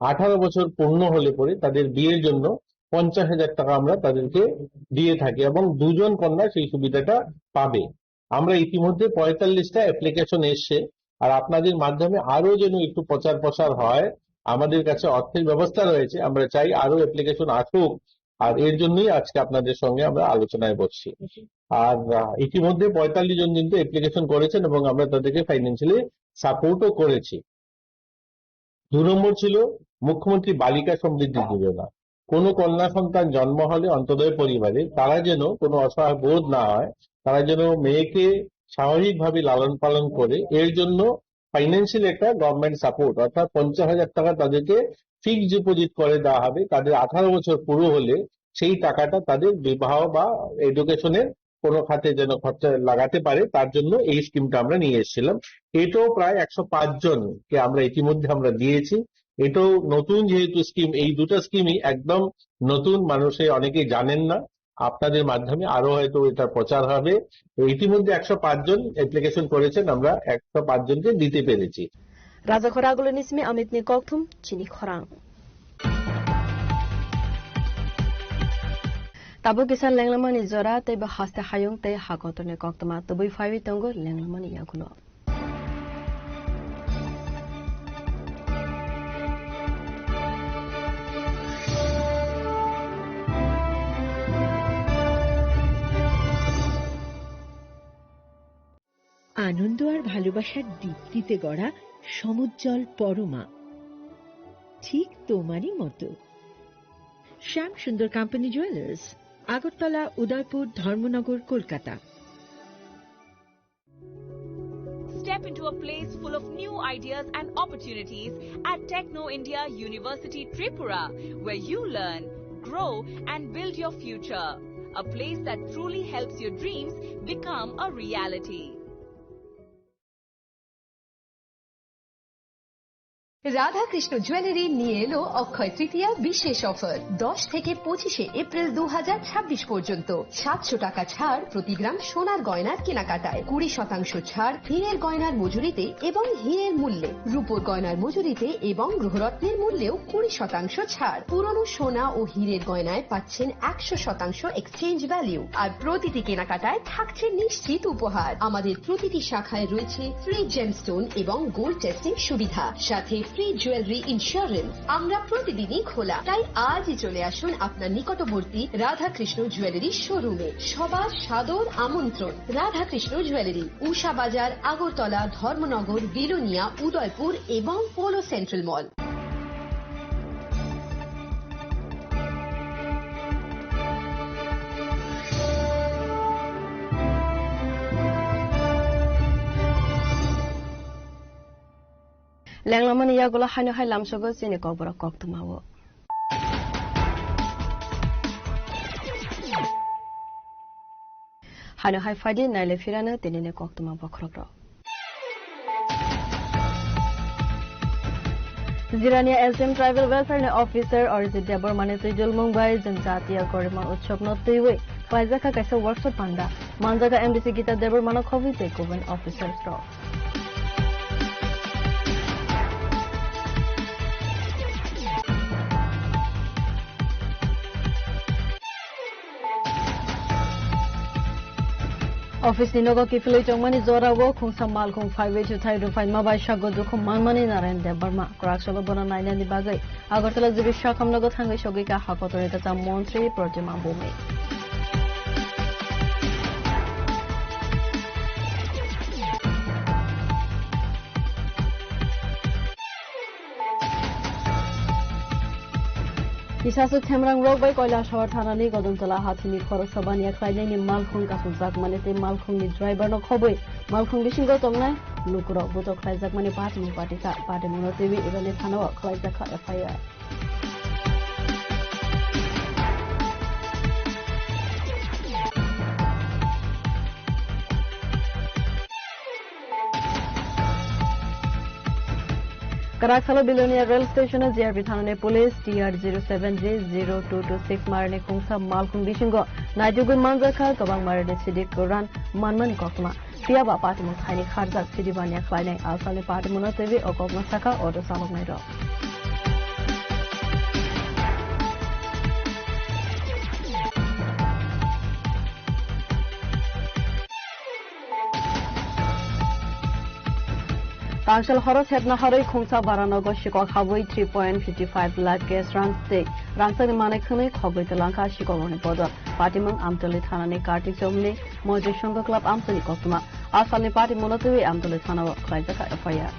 আঠারো বছর পূর্ণ হলে পরে তাদের বিয়ের জন্য পঞ্চাশ হাজার টাকা আমরা তাদেরকে দিয়ে থাকি এবং দুজন কন্যা সেই সুবিধাটা পাবে। আমরা ইতিমধ্যে পঁয়তাল্লিশটা অ্যাপ্লিকেশন এসছে, আর আপনাদের মাধ্যমে আরো যেন একটু প্রচার প্রসার হয়। আমাদের কাছে অর্থের ব্যবস্থা রয়েছে, আমরা চাই আরো অ্যাপ্লিকেশন আসুক, আর এর জন্যই আজকে আপনাদের সঙ্গে আমরা আলোচনায় বসছি। আর আহ, ইতিমধ্যে পঁয়তাল্লিশ জন কিন্তু অ্যাপ্লিকেশন করেছেন এবং আমরা তাদেরকে ফাইন্যান্সিয়ালি সাপোর্টও করেছি। দু নম্বর ছিল মুখ্যমন্ত্রী বালিকা সমৃদ্ধি যোজনা। কোনো কন্যা সন্তান জন্ম হলে অন্তোদয় পরিবারে তারা যেন কোনো অসহায় বোধ না হয়, তারা যেন মেয়েকে স্বাভাবিকভাবে লালন পালন করে, এর জন্য ফাইন্যান্সিয়াল একটা গভর্নমেন্ট সাপোর্ট, অর্থাৎ পঞ্চাশ হাজার টাকা তাদেরকে ফিক্সড ডিপোজিট করে দেওয়া হবে। তাদের আঠারো বছর পুরো হলে সেই টাকাটা তাদের বিবাহ বা এডুকেশনের কোনো খাতে যেন খরচা লাগাতে পারে, তার জন্য এই স্কিমটা আমরা নিয়ে এসেছিলাম। এটাও প্রায় একশো পাঁচ জনকে আমরা ইতিমধ্যে আমরা দিয়েছি। এটাও নতুন যেহেতু স্কিম, এই দুটো স্কিমই একদম নতুন, মানুষে অনেকেই জানেন না। আপনাদের মাধ্যমে আরো হয়তো এটা প্রচার হবে। তো ইতিমধ্যে একশো পাঁচ জন অ্যাপ্লিকেশন করেছেন, আমরা একশো পাঁচ জনকে দিতে পেরেছি। Rajakhor Agulini simi Amit ni kokthum chini khorang. Tabuk kisa lenglamani jora tei bo haste hayung tei hakotorni koktwma tubui phaiwi tongo lenglamani yagulo. আনন্দ আর ভালোবাসার দীপ্তিতে গড়া সমুজ্জ্বল পরমা, ঠিক তোমারই মতো। শ্যাম সুন্দর কোম্পানি জুয়েলার্স, আগরতলা, উদয়পুর, ধর্মনগর, Kolkata. Step into a place full of new ideas and opportunities at Techno India University Tripura, where you learn, grow, and build your future. A place that truly helps your dreams become a reality. Radhakrishna jewellery নিয়ে এলো অক্ষয় তৃতীয়া বিশেষ অফার। দশ থেকে পঁচিশে এপ্রিল দু হাজার ছাব্বিশ পর্যন্ত সাতশো টাকা ছাড় প্রতি গ্রাম সোনার গয়নার কেনাকাটায়, কুড়ি শতাংশ ছাড় হীরের গয়নার মজুরিতে এবং হীরের মূল্যে, রূপোর গয়নার মজুরিতে এবং গ্রহরত্নের মূল্যেও কুড়ি শতাংশ ছাড়। পুরনো সোনা ও হীরের গয়নায় পাচ্ছেন একশো শতাংশ এক্সচেঞ্জ ভ্যালু, আর প্রতিটি কেনাকাটায় থাকছে নিশ্চিত উপহার। আমাদের প্রতিটি শাখায় রয়েছে ফ্রি জেমস্টোন এবং গোল্ড টেস্টিং সুবিধা, সাথে ফ্রি জুয়েলারি ইন্স্যুরেন্স। আমরা প্রতিদিনই খোলা, তাই আজই চলে আসুন আপনার নিকটবর্তী রাধাকৃষ্ণ জুয়েলারি শোরুমে। সবার সাদর আমন্ত্রণ। রাধাকৃষ্ণ জুয়েলারি, উষা বাজার, আগরতলা, ধর্মনগর, বিলোনিয়া, উদয়পুর এবং polo central mall. Lenglamani yagulo haino hai lamsogo chini kokborok koktwmao. Haino hai phaidi naile phirano tinini koktwma bokhorokrok. Jirania S D M Tribal Welfare ni Officer Arijit Debbarma ni twijlmung bai jwngjatiya Gorima Utsav no twiwi khlaijakha kaisa workshop panda. Manjaga M D C Gita Debbarma no khobwi tei government officers rok. Office ni nogo kiphilwi tongmani jorao khungsa malkhung phaiwi chuthai rwphaima bai sago dukhu manmani Narayan Debbarma. Kwraksalo bono nainani bagwi Agartala G B Shakham nogo thangwi sogwi ka hakotorni kwcham montri Pradyuman Bhowmik. Kisaswk themrang rok bai Kailasahar thanani Godongtola hathini khoroksa baniya khlainaini malkhung kasukjakmani tei malkhungni driver no khobwi malkhung bisingo tongnai lukurok butok khlaijakmani patimung patikha. Patimungno twiwi Irani thanao khlaijakha F I R. Kwraksalo Bilonia rail station o G R P thanani police T R zero seven G zero two two six marni khungsa malkhung bisingo naitugwi manjakha kwbang marni sidik kwran manmani koktwma. Phiya ba patimung thaini kharjak sidi baniya khlainai. Asalni patimungno twiwi o kokno sakha auto chaloknairok. Tangsal horo sepna harwi khungsa baranogo sikok habwi three point fifty five lakh cash rang tei rangchakni manwi khwnwi khogwi twlangkha sikokrokni bodol. Patimung Amtwlwi thanani Kartik Chomni Moitri Songho Club Amtwlwi koktwma. Asalni patimungno twiwi Amtwlwi thanao khlaijakha F I R.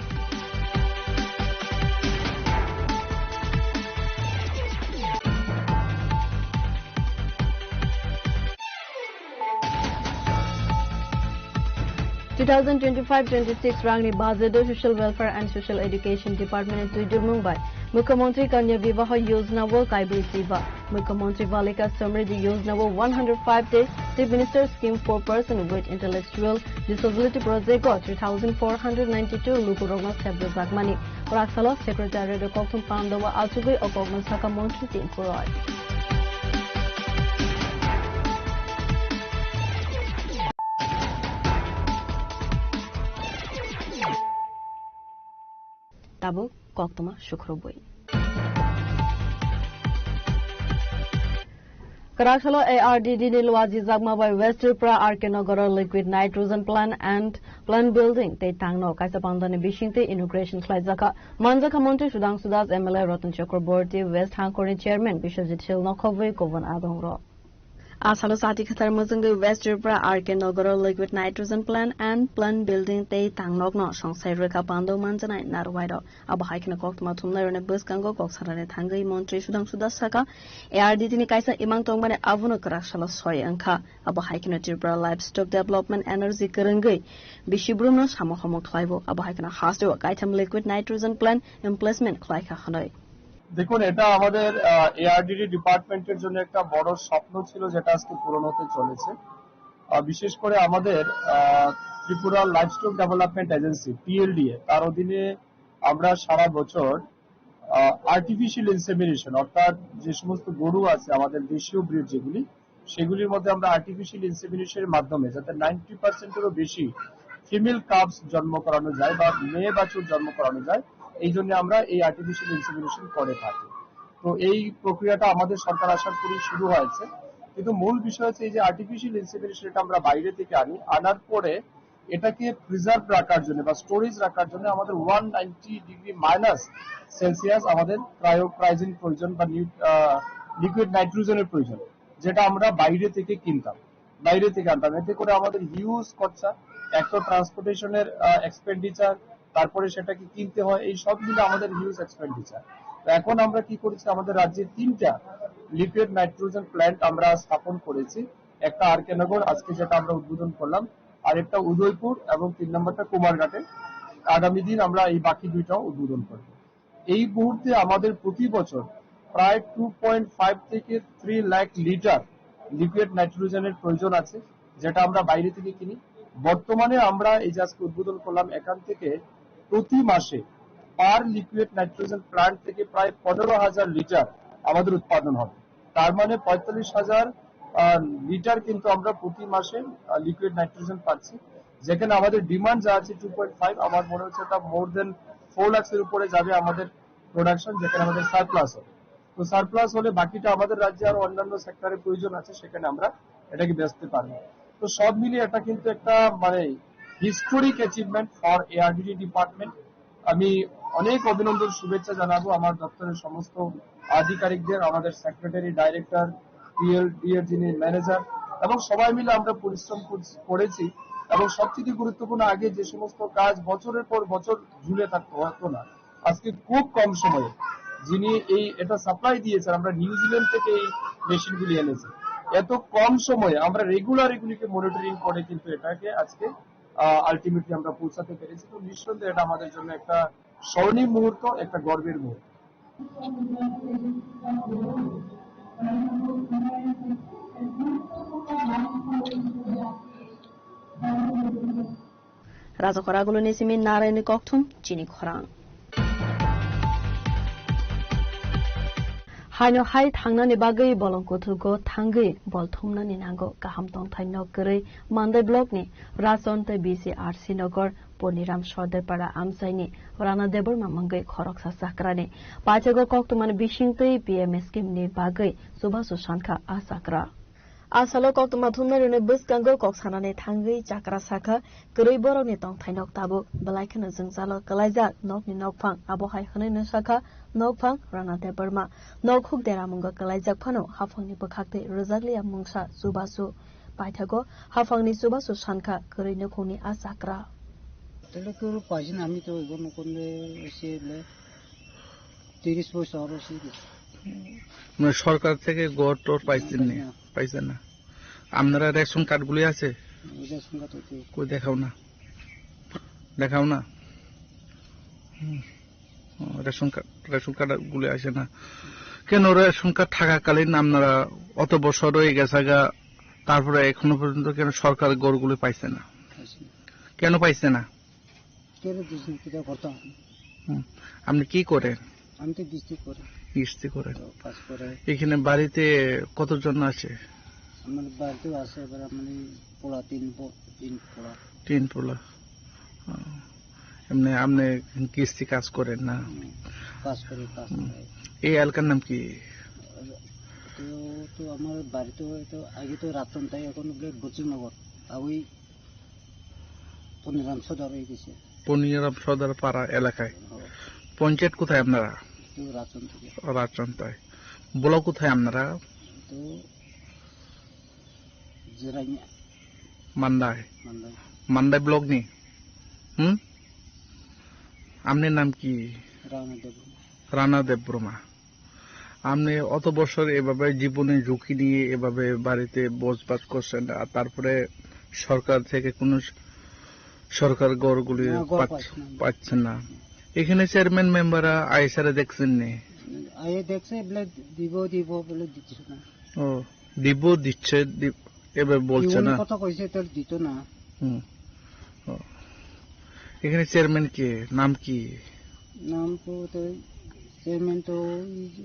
Two thousand twenty-five twenty-six rangni budget o Social Welfare and Social Education Department ni twijlmung bai Mukhyamantri Kanya Vivaha Yojana o kaibwi chiba, Mukhyamantri Balika Samriddhi Yojana o one hundred five days, Chief Minister Scheme for Person with Intellectual Disability Project o three thousand four hundred ninety-two lukurokno sep rwjakmani. Kwraksalo Secretariat o kokthum pandao achugwi o kokno sakha Montri Tinku Roy. Tabuk koktwma sukrubwi. Kwraksalo A R D D ni luajijakma bai West Tripura R K Nogoro Liquid Nitrogen Plant and Plant Building tei tangno kaisa pandani bisingtwi inauguration khlaijakha. Manjakha Montri Sudhangshu Das, M L A Ratan Chakraborty, West Hangkhorni Chairman Biswajit Shil nokhobwi kubun adongrok. Asalo chati khatar mujungwi West Tripura R K Nogoro Liquid Nitrogen Plant and Plant Building tei tangnokno songsai rwkha pando manjanai narwai rok. Abo hai kheno koktwma thumnai rokni bwskango kok sanani thangwi Montri Sudhangshu Das sakha, A R D D ni kaisa imang tongmani abono kwraksalo soi wngkha. Abo hai kheno Tripura Livestock Development Energy kwrwngwi bisi brumno samo homo khlaibo. Abo hai kheno hasteo kaitham liquid nitrogen plant emplacement khlaikha hwnwi. দেখুন, এটা আমাদের এআরডিডি ডিপার্টমেন্টের জন্য একটা বড় স্বপ্ন ছিল, যেটা আজকে পূরণ হতে চলেছে। আহ, বিশেষ করে আমাদের ত্রিপুরা লাইভস্টক ডেভেলপমেন্ট এজেন্সি, পিএলডিএ, তার অধীনে আমরা সারা বছর আর্টিফিশিয়াল ইনসেমিনেশন, অর্থাৎ যে সমস্ত গরু আছে আমাদের দেশীয় ব্রিড যেগুলি, সেগুলির মধ্যে আমরা আর্টিফিশিয়াল ইনসেমিনেশনের মাধ্যমে যাতে নাইনটি পার্সেন্টেরও বেশি ফিমেল কাবস জন্ম করানো যায় বা মেয়ে বাছুর জন্ম করানো যায়, এই জন্য আমরা এই আর্টিফিশিয়াল ইনসেমিনেশন করে থাকি। তো এই প্রক্রিয়াটা আমাদের সরকার আসার পরেই শুরু হয়েছে। কিন্তু মূল বিষয় হচ্ছে, এই যে আর্টিফিশিয়াল ইনসেমিনেশন, এটা আমরা বাইরে থেকে আনি, আনার পরে এটাকে প্রিজার্ভ রাখার জন্য বা স্টোরেজ রাখার জন্য আমাদের one ninety degree minus Celsius আমাদের ক্রায়ো ক্রাইজিন প্রয়োজন বা লিকুইড নাইট্রোজেনের প্রয়োজন, যেটা আমরা বাইরে থেকে কিনতাম, বাইরে থেকে আনতাম। এতে করে আমাদের হিউজ খরচা, এক তো ট্রান্সপোর্টেশনের এক্সপেন্ডিচার, তারপরে সেটাকে কিনতে হয়, এই সব মিলে আমাদের হিউজ এক্সপেন্ডিচার। তো এখন আমরা কি করেছি, আমাদের রাজ্যে তিনটা লিকুইড নাইট্রোজেন প্ল্যান্ট আমরা স্থাপন করেছি। একটা আর কে নগর, আজকে যেটা আমরা উদ্বোধন করলাম, আর একটা উদয়পুর এবং তিন নম্বরটা কুমারঘাটে। আগামী দিন আমরা এই বাকি দুইটাও উদ্বোধন করব। এই মুহূর্তে আমাদের প্রতি বছর প্রায় টু পয়েন্ট ফাইভ থেকে থ্রি লাখ লিটার লিকুইড নাইট্রোজেনের প্রয়োজন আছে, যেটা আমরা বাইরে থেকে কিনি। বর্তমানে আমরা এই যে আজকে উদ্বোধন করলাম, এখান থেকে প্রতি মাসে পার লিকুইড নাইট্রোজেন প্ল্যান্ট থেকে প্রায় পনেরো হাজার লিটার আমাদের উৎপাদন হবে। তার মানে পঁয়তাল্লিশ হাজার লিটার কিন্তু আমরা প্রতি মাসে লিকুইড নাইট্রোজেন পাচ্ছি, যেখানে আমাদের ডিমান্ড যা আছে টু পয়েন্ট ফাইভ, আমার মনে হচ্ছে তা মোর দেন ফোর লাখের উপরে যাবে আমাদের প্রোডাকশন, যেখানে আমাদের সারপ্লাস হবে। তো সারপ্লাস হলে বাকিটা আমাদের রাজ্যে আরো অন্যান্য সেক্টরের প্রয়োজন আছে, সেখানে আমরা এটাকে বেচতে পারবো। তো সব মিলিয়ে এটা কিন্তু একটা, মানে, historic achievement for ARDD department. আমি অনেক অভিনন্দন, শুভেচ্ছা জানাবো আমার দপ্তরের সমস্ত আধিকারিকদের, আমাদের সেক্রেটারি, ডাইরেক্টর, পিএলডি এর যিনি ম্যানেজার, এবং সবাই মিলে আমরা পরিশ্রম করছি, করেছি। এবং সবথেকে গুরুত্বপূর্ণ, আগে যে সমস্ত কাজ বছরের পর বছর ঝুলে থাকতো, হতো না, আজকে খুব কম সময়ে যিনি এই এটা সাপ্লাই দিয়েছেন, আমরা নিউজিল্যান্ড থেকে এই মেশিনগুলি এনেছি। এত কম সময়ে আমরা রেগুলার এগুলিকে মনিটরিং করে কিন্তু এটাকে আজকে আলটিমেটলি আমরা পৌঁছাতে পেরেছি। তো নিঃসন্দেহে এটা আমাদের জন্য একটা স্মরণীয় মুহূর্ত, একটা গর্বের মুহূর্ত। Rajakhor aguluni simi Narayanni kokthum chini khorang. Haino hai thangnani bagwi bolong kuthugo thangwi bol thumnani nango. Kaham tongthai nok kwrwi Mandai blockni Rason tei B C R C nogor Poniram Sordar Para amchaini Rana Debbarma mungwi khoroksa chakrani paithago koktwmani bisingtwi P M A scheme ni bagwi chubachu sankha a chakra. A salo koktwma thumnairokni bwskango kok sanani thangwi chakra sakha, kwrwi borokni tongthai nok tabuk belai kheno jwngjalo kwlaijak nokni nokphang, abo hai hwnwi no sakha nokphang Rana Debbarma. Nok huk deramungo kwlaijak phano haphangni bwkhaktwi rwjakliya mungsa chubachu. Paithago haphangni chubachu sankha kwrwi nukhungni a chakra. Tele kuru paisina ami to ibo nukunde ese le tiris bochor ese de. মানে সরকার থেকে ঘর টোর পাইছেন নি? পাইছেন না। আপনারা রেশন কার্ডগুলি আছে? Ese sungka to tu. কই দেখাও না, দেখাও না। হুম। ও, রেশন কার্ড, রেশন কার্ডগুলি আছে না। কেন রেশন কার্ড থাকাকালীন আপনারা অত বছর হয়ে গেছে গা, তারপরে এখনো পর্যন্ত কেন সরকার ঘরগুলি পাইছে না? কেন পাইছে না? কেন দিস না, কিতা করতাম? হুম। আপনি কি করেন? আমি তো কিস্তি করি, কিস্তি করেন। তো কাজ করে। এখানে বাড়িতে কতজন আছে? আমার বাড়িতেও আছে, এবার আমার এই পোলা তিন পো-, তিন পোলা। তিন পোলা। ও। এমনি আপনি কিস্তি কাজ করেন না? হুম, কাজ করে, কাজ হুম। করে। এই এলাকার নাম কি? তো, তো আমার বাড়ি তো, তো আগে তো রাতন তাই, এখন হলো বৈচিত্রনগর। আর ওই পনিরাম সদর হয়ে গেছে। পনিরাম সদর পাড়া এলাকায়। ও। পঞ্চায়েত কোথায় আপনারা? তো রাচন থেকে। ও, রাচন তাই। ব্লক কোথায় আপনারা? তো জেরাইয়া। মান্দায়। মান্দায়। মান্দায় ব্লক নি? হুম? আপনার নাম কি? রানা দেব। রানা দেববর্মা। আপনি অত বছর এভাবে জীবনের ঝুঁকি নিয়ে এভাবে বাড়িতে বসবাস করছেন, আর তারপরে সরকার থেকে কোনো স-, সরকার ঘরগুলি না, ঘর পাচ্ছ-, পাচ্ছি না। পাচ্ছেন না। এখানে চেয়ারম্যান মেম্বাররা আইসারে দেখছেন নি? আয়ে দেখছে বলে দিব, দিব বলে দিচ্ছে না। ও, দিব দিচ্ছে, দি-, এবার বলছে দিব না। কথা কইছে, তোর দিত না। হুম। ও। এখানে চেয়ারম্যান কে? নাম কি? নাম তো, তো চেয়ারম্যান তো ওই যে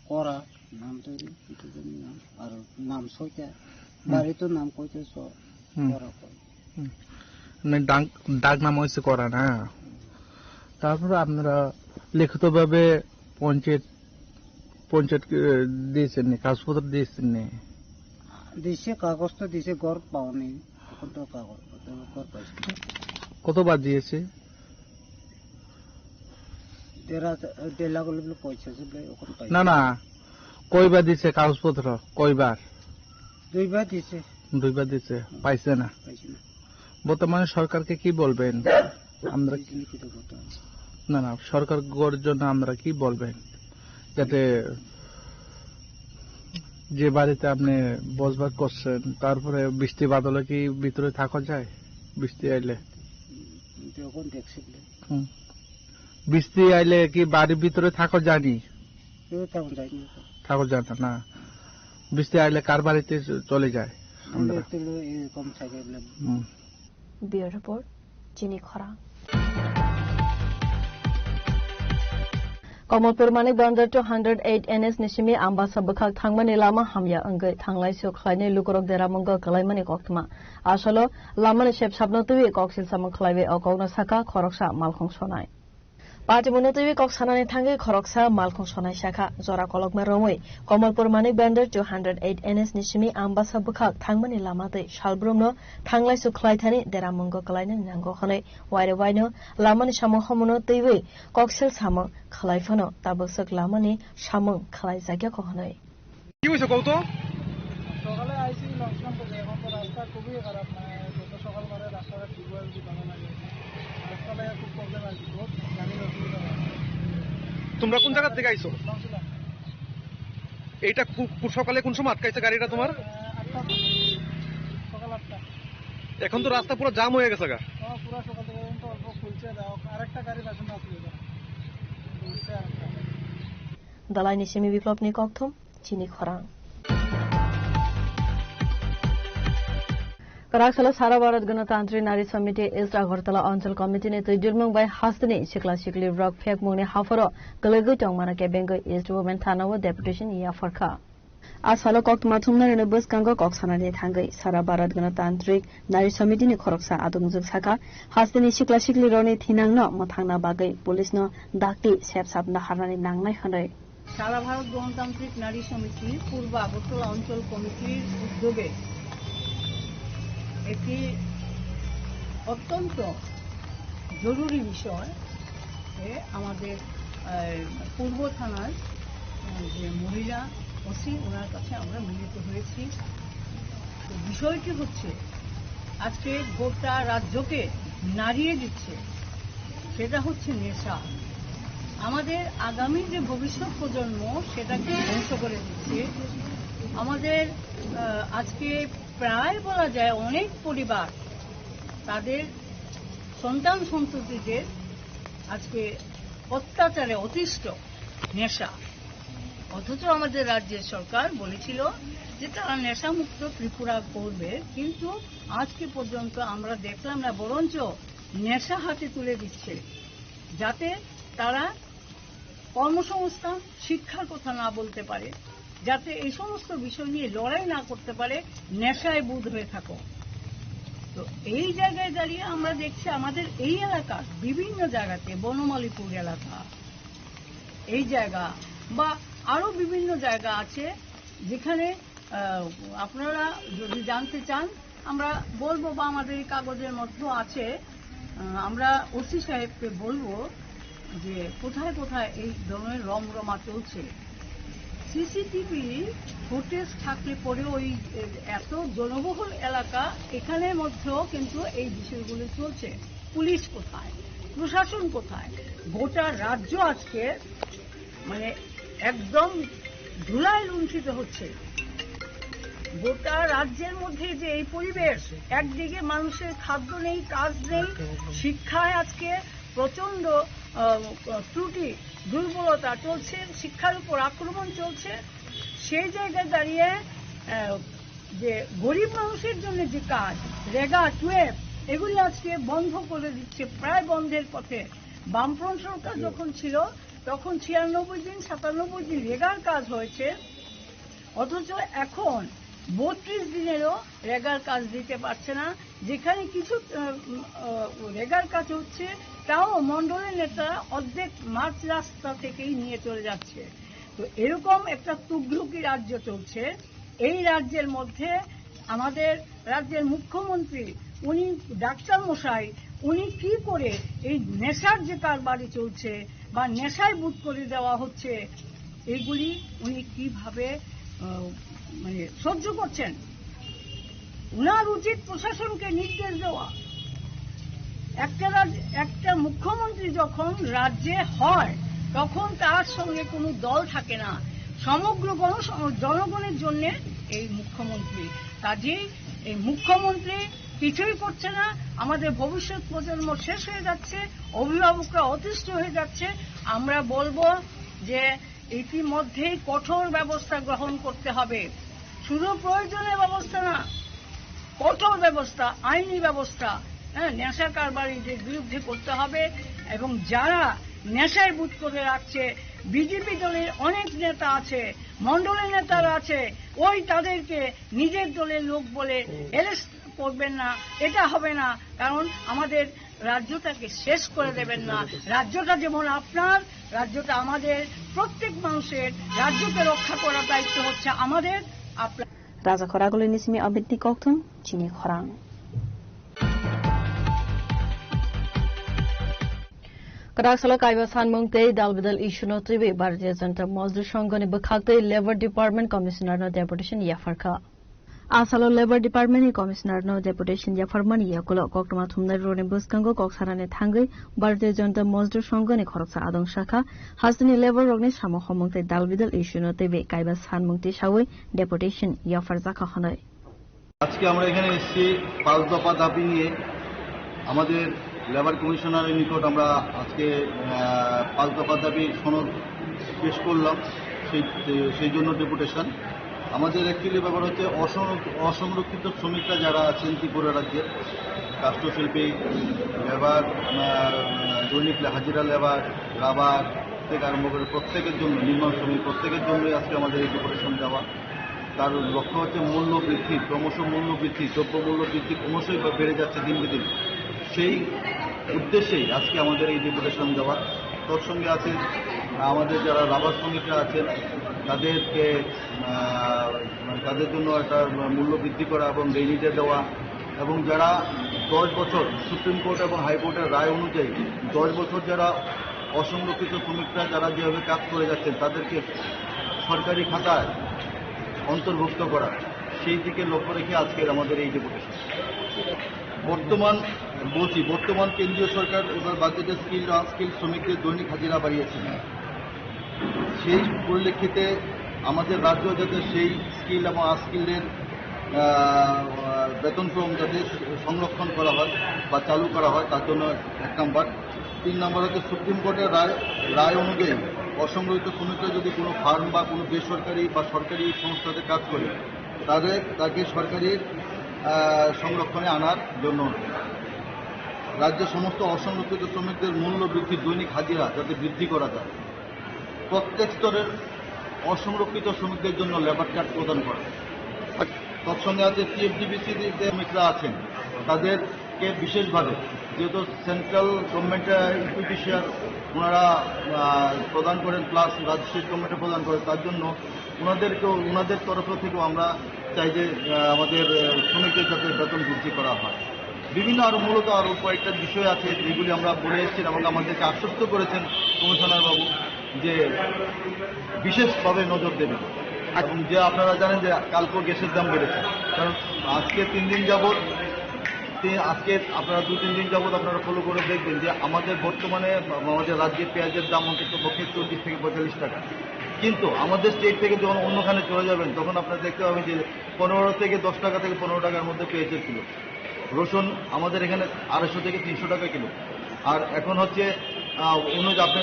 করা, নাম তো ওই কি জানি নাম, আর নাম ছয়টা। হুম। বাড়ি তো নাম কইতে স-, হুম। করা কয়। হুম। মানে ডাক, ডাক নাম হচ্ছে করা না? তারপরে আপনারা লিখিতভাবে পঞ্চায়েত, পঞ্চায়েত, এ, দিয়েছেন নি? কাগজপত্র দিয়েছেন নি? দিছে, কাগজ তো দিছে, ঘর পাওনি। এখন তো কাগজ, ঘর পাইছে না। কতবার দিয়েছে? দেড় হাজার, দেড় লাখ হলে বলে পয়সা আছে বলে ওখানে পাই। না, না, কয়বার দিছে কাগজপত্র? কয়বার? দুইবার দিছে। দুইবার দিছে, পাইছে না। পাইছে না। বর্তমানে সরকারকে কি বলবেন? আমরা এই জন্য কি করতে হবে? না, না, সরকার গড়ার জন্য আমরা কি বলবেন? যাতে যে বাড়িতে আপনি বসবাস করছেন, তারপরে বৃষ্টি বাদলে কি ভিতরে থাকা যায়? বৃষ্টি আইলে? কিন্তু এখন দেখছি বলে। হুম। বৃষ্টি আইলে কি বাড়ির ভিতরে থাকা যায়নি? কেউ তেমন যায়নি এখন। থাকা যায় না, না। বৃষ্টি আইলে কার বাড়িতে চ-, চলে যায় আমরা? আমরা তো এরকম থাকে বলে। হুম। Bureau Report, Chini Khorang. Kamalpur Manik Bandar two hundred eight N H ni simi Ambasa bwkhak thangmani lama hamya wngwi thanglai su khlainai lukurok deramungo kwlaimani koktwma. Asalo lamani sepsapno twiwi koksil samung khlaiwi o kokno sakha khoroksa malkhung sonai. Patimungo twiwi kok sanani thangwi khoroksa malkhung sonai sakha, jora kolokma romwi Kamalpur Manik Bandar two hundred eight N H ni simi Ambasa bwkhak thangmani lama twi salbrumno thanglai su khlaithani deramungo kwlainani nango hwnwi waire waino lamani samung homono twiwi koksil samung khlai phano tabuk swk lamani samung khlai jakya kho hwnwi. কি হয়েছে কও তো? সকালে আইছি, লঞ্চলাম তো, এখন তো রাস্তা খুবই খারাপ, মানে যত সকাল করে রাস্তাটা ঠিক হয়ে যদি ভালো লাগে। রাস্তাটা খুব প্রবলেম আর কি, বহুত গাড়ির অসুবিধা হয়। তোমরা কোন জায়গা থেকে আইছো? লঞ্চলাম। এইটা কু-, কু-, সকালে কোন সময় আটকাইছে গাড়িটা তোমার? আহ, আটটা, সকাল আটটা। এখন তো রাস্তা পুরো জাম হয়ে গেছে গা। হ্যাঁ, পুরো সকাল থেকে এখন তো অল্প খুলছে, যাও, আরেকটা গাড়ি পেছনে আসলে এটা। খুলছে আরেকটা। Dalai ni simi Biplopni kokthum. Chini khorang. Kwrak salo Sara Bharat Ganatantri Nari Samiti East Agartala Anchal Committee ni twijlmung bai hasteni sikla sikli rok phekmungni hapharo kwlwgwi tongmano kebengwi East Women Thana o deputation yapharkha. A salo koktwma thumnairokni bwskango kok sanani thangwi Sara Bharat Ganatantrik Nari Samiti ni khoroksa adungjwk sakha, hasteni sikla sikli rokni thinangno mwthangna bagwi police no dakti sepsap naharnani nangnai hwnwi. সারা ভারত গণতান্ত্রিক নারী সমিতি পূর্ব আগরতলা অঞ্চল কমিটির উদ্যোগে একটি অত্যন্ত জরুরি বিষয় যে আমাদের, আহ, পূর্ব থানার, আহ, যে মহিলা ওসি, ওনার কাছে আমরা মিলিত হয়েছি। তো বিষয়টি হচ্ছে, আজকে গোটা রাজ্যকে নাড়িয়ে দিচ্ছে, সেটা হচ্ছে নেশা। আমাদের আগামী যে ভবিষ্যৎ প্রজন্ম, সেটাকে ধ্বংস করে দিচ্ছে। আমাদের, আহ, আজকে প্রায় বলা যায়, অনেক পরিবার তাদের সন্তান সন্ততিদের আজকে অত্যাচারে অতিষ্ঠ নেশা। অথচ আমাদের রাজ্যের সরকার বলেছিল যে তারা নেশামুক্ত ত্রিপুরা করবে, কিন্তু আজকে পর্যন্ত আমরা দেখলাম না, বরঞ্চ নেশা হাতে তুলে দিচ্ছে, যাতে তারা কর্মসংস্থান, শিক্ষার কথা না বলতে পারে, যাতে এই সমস্ত বিষয় নিয়ে লড়াই না করতে পারে, নেশায় বুঁদ হয়ে থাকো। তো এই জায়গায় দাঁড়িয়ে আমরা দেখছি আমাদের এই এলাকার বিভিন্ন জায়গাতে, বনমালীপুর এলাকা, এই জায়গা বা আরো বিভিন্ন জায়গা আছে যেখানে, আহ, আপনারা যদি জানতে চান, আমরা বলবো বা আমাদের এই কাগজের মধ্যেও আছে, আহ, আমরা ওসি সাহেবকে বলবো যে কোথায় কোথায় এই ধরনের রমরমা চলছে। সিসিটিভি ফুটেজ থাকলে পরেও ওই এত জনবহুল এলাকা, এখানের মধ্যেও কিন্তু এই বিষয়গুলো চলছে। পুলিশ কোথায়, প্রশাসন কোথায়? গোটা রাজ্য আজকে মানে একদম ধুলায় লুণ্ঠিত হচ্ছে। গোটা রাজ্যের মধ্যে যে এই পরিবেশ, একদিকে মানুষের খাদ্য নেই, কাজ নেই, শিক্ষায় আজকে প্রচণ্ড আহ, ত্রুটি, দুর্বলতা চলছে, শিক্ষার উপর আক্রমণ চলছে। সেই জায়গায় দাঁড়িয়ে, আহ, যে গরিব মানুষের জন্য যে কাজ, রেগা টুয়েলভ, এগুলি আজকে বন্ধ করে দিচ্ছে, প্রায় বন্ধের পথে। বামফ্রন্ট সরকার যখন ছিল, তখন ছিয়ানব্বই দিন, সাতানব্বই দিন রেগার কাজ হয়েছে, অথচ এখন বত্রিশ দিনেরও রেগার কাজ দিতে পারছে না। যেখানে কিছু, আহ, উম, আহ, রেগার কাজ হচ্ছে, তাও মণ্ডলের নেতারা অর্ধেক মাঝ রাস্তা থেকেই নিয়ে চলে যাচ্ছে। তো এরকম একটা তুঘলকি রাজ্য চলছে। এই রাজ্যের মধ্যে আমাদের রাজ্যের মুখ্যমন্ত্রী, উনি ডাক্তার মশাই, উনি কি করে এই নেশার যে কারবারি চলছে বা নেশায় বুট করে দেওয়া হচ্ছে, এগুলি উনি কিভাবে, আহ, মানে, সহ্য করছেন? উনার উচিত প্রশাসনকে নির্দেশ দেওয়া। একটা রাজ-, একটা মুখ্যমন্ত্রী যখন রাজ্যে হয়, তখন তার সঙ্গে কোনো দল থাকে না, সমগ্র গণ-, জনগণের জন্য এই মুখ্যমন্ত্রী। কাজেই এই মুখ্যমন্ত্রী কিছুই করছে না, আমাদের ভবিষ্যৎ প্রজন্ম শেষ হয়ে যাচ্ছে, অভিভাবকরা অতিষ্ঠ হয়ে যাচ্ছে। আমরা বলবো যে ইতিমধ্যেই কঠোর ব্যবস্থা গ্রহণ করতে হবে, শুধু প্রয়োজনীয় ব্যবস্থা না, কঠোর ব্যবস্থা, আইনি ব্যবস্থা, হ্যাঁ, নেশা কারবারিদের বিরুদ্ধে করতে হবে। এবং যারা নেশায় বুট করে রাখছে, বিজেপি দলের অনেক নেতা আছে, মণ্ডলের নেতারা আছে, ওই তাদেরকে নিজের দলের লোক বলে অ্যারেস্ট করবেন না, এটা হবে না। কারণ আমাদের রাজ্যটাকে শেষ করে দেবেন না। রাজ্যটা যেমন আপনার, রাজ্যটা আমাদের, প্রত্যেক মানুষের। রাজ্যকে রক্ষা করার দায়িত্ব হচ্ছে আমাদের, আপনার। Raja khoragulini simi abitni kokthum chini khorang. Kwrak salo kaiba sanmung tei dalbidal issue no twiwi Bharatiya Janata Mazdoor Sangh ni bwkhak tei Labour Department Commissioner no deputation yapharkha. A salo Labour Department ni Commissioner no deputation yapharmani yakulo koktwma thumnai rokni bwskango kok sanani thangwi Bharatiya Janata Mazdoor Sangh ni khoroksa adong sakha, hasteni labour rokni samung homung tei dalbidal issue no twiwi kaiba sanmung tisawi deputation yapharjakha hwnwi. আজকে আমরা এখানে এসেছি পাঁচ দফা দাবি নিয়ে। আমাদের লেবার কমিশনারের নিকট আমরা আজকে, আহ, পাঁচ দফা দাবি সনদ পেশ করলাম, সেই, সেই জন্য ডেপুটেশন। আমাদের অ্যাকচুয়ালি ব্যাপার হচ্ছে অসং-, অসংরক্ষিত শ্রমিকরা যারা আছেন ত্রিপুরা রাজ্যের, কাষ্ঠশিল্পী, লেবার, আহ, দৈনিক হাজিরা লেবার, রাবার থেকে আরম্ভ করে প্রত্যেকের জন্য, নির্মাণ শ্রমিক প্রত্যেকের জন্যই আজকে আমাদের এই ডেপুটেশন দেওয়া। তার লক্ষ্য হচ্ছে মূল্য বৃদ্ধি, ক্রমশ মূল্য বৃদ্ধি, দ্রব্য মূল্য বৃদ্ধি ক্রমশই বা বেড়ে যাচ্ছে দিনকে দিন। সেই উদ্দেশ্যেই আজকে আমাদের এই ডেপুটেশন দেওয়া। তৎসঙ্গে আছে আমাদের যারা রাবার শ্রমিকরা আছেন, তাদেরকে, আহ, মানে তাদের জন্য একটা মূল্য বৃদ্ধি করা এবং রেইনিতে দেওয়া, এবং যারা দশ বছর সুপ্রিম কোর্ট এবং হাইকোর্টের রায় অনুযায়ী দশ বছর যারা অসংরক্ষিত শ্রমিকরা যারা যেভাবে কাজ করে যাচ্ছেন, তাদেরকে সরকারি খাতায় অন্তর্ভুক্ত করা, সেই দিকে লক্ষ্য রেখে আজকের আমাদের এই ডেপুটেশন। বর্তমান, বলছি, বর্তমান কেন্দ্রীয় সরকার এবার বাজেটে স্কিল, আনস্কিল শ্রমিকদের দৈনিক হাজিরা বাড়িয়েছেন। সেই পরিপ্রেক্ষিতে আমাদের রাজ্য যাতে সেই স্কিল এবং আনস্কিলদের, আহ, বেতন ক্রম যাতে সংরক্ষণ করা হয় বা চালু করা হয়, তার জন্য এক নাম্বার। তিন নম্বর হচ্ছে সুপ্রিম কোর্টের রায়, রায় অনুযায়ী অসংরক্ষিত শ্রমিকরা যদি কোনো ফার্ম বা কোনো বেসরকারি বা সরকারি সংস্থাতে কাজ করে, তাদের, তাকে সরকারি, আহ, সংরক্ষণে আনার জন্য। রাজ্যের সমস্ত অসংরক্ষিত শ্রমিকদের মূল্য বৃদ্ধি দৈনিক হাজিরা যাতে বৃদ্ধি করা যায়, প্রত্যেক স্তরের অসংরক্ষিত শ্রমিকদের জন্য লেবার কার্ড প্রদান করা। তৎসঙ্গে আছে টিএফডিবিসি যে শ্রমিকরা আছেন, তাদেরকে বিশেষভাবে, যেহেতু সেন্ট্রাল গভর্নমেন্ট ইকুইটি শেয়ার ওনারা, আহ, প্রদান করেন, প্লাস রাজ্য স্টেট গভর্নমেন্টে প্রদান করেন, তার জন্য ওনাদেরকেও, ওনাদের তরফ থেকেও আমরা চাই যে, আহ, আমাদের, আহ, শ্রমিকদের যাতে বেতন বৃদ্ধি করা হয়। বিভিন্ন আরো, মূলত আরো কয়েকটা বিষয় আছে যেগুলি আমরা বলে এসেছি এবং আমাদেরকে আশ্বস্ত করেছেন কমিশনার বাবু যে বিশেষভাবে নজর দেবেন। এবং যে আপনারা জানেন যে কালকেও গ্যাসের দাম বেড়েছে, কারণ আজকে তিন দিন যাবত, তি-, আজকে আপনারা দু তিন দিন যাবত আপনারা ফলো করে দেখবেন যে আমাদের বর্তমানে আমাদের রাজ্যে পেঁয়াজের দাম অন্তত পক্ষে চল্লিশ থেকে পঁয়তাল্লিশ টাকা, কিন্তু আমাদের স্টেট থেকে যখন অন্যখানে চলে যাবেন তখন আপনারা দেখতে পাবেন যে পনেরো থেকে দশ টাকা থেকে পনেরো টাকার মধ্যে পেঁয়াজের কিলো। রসুন আমাদের এখানে আড়াইশো থেকে তিনশো টাকা কিলো। আর এখন হচ্ছে আহ, অনুজ, আপনি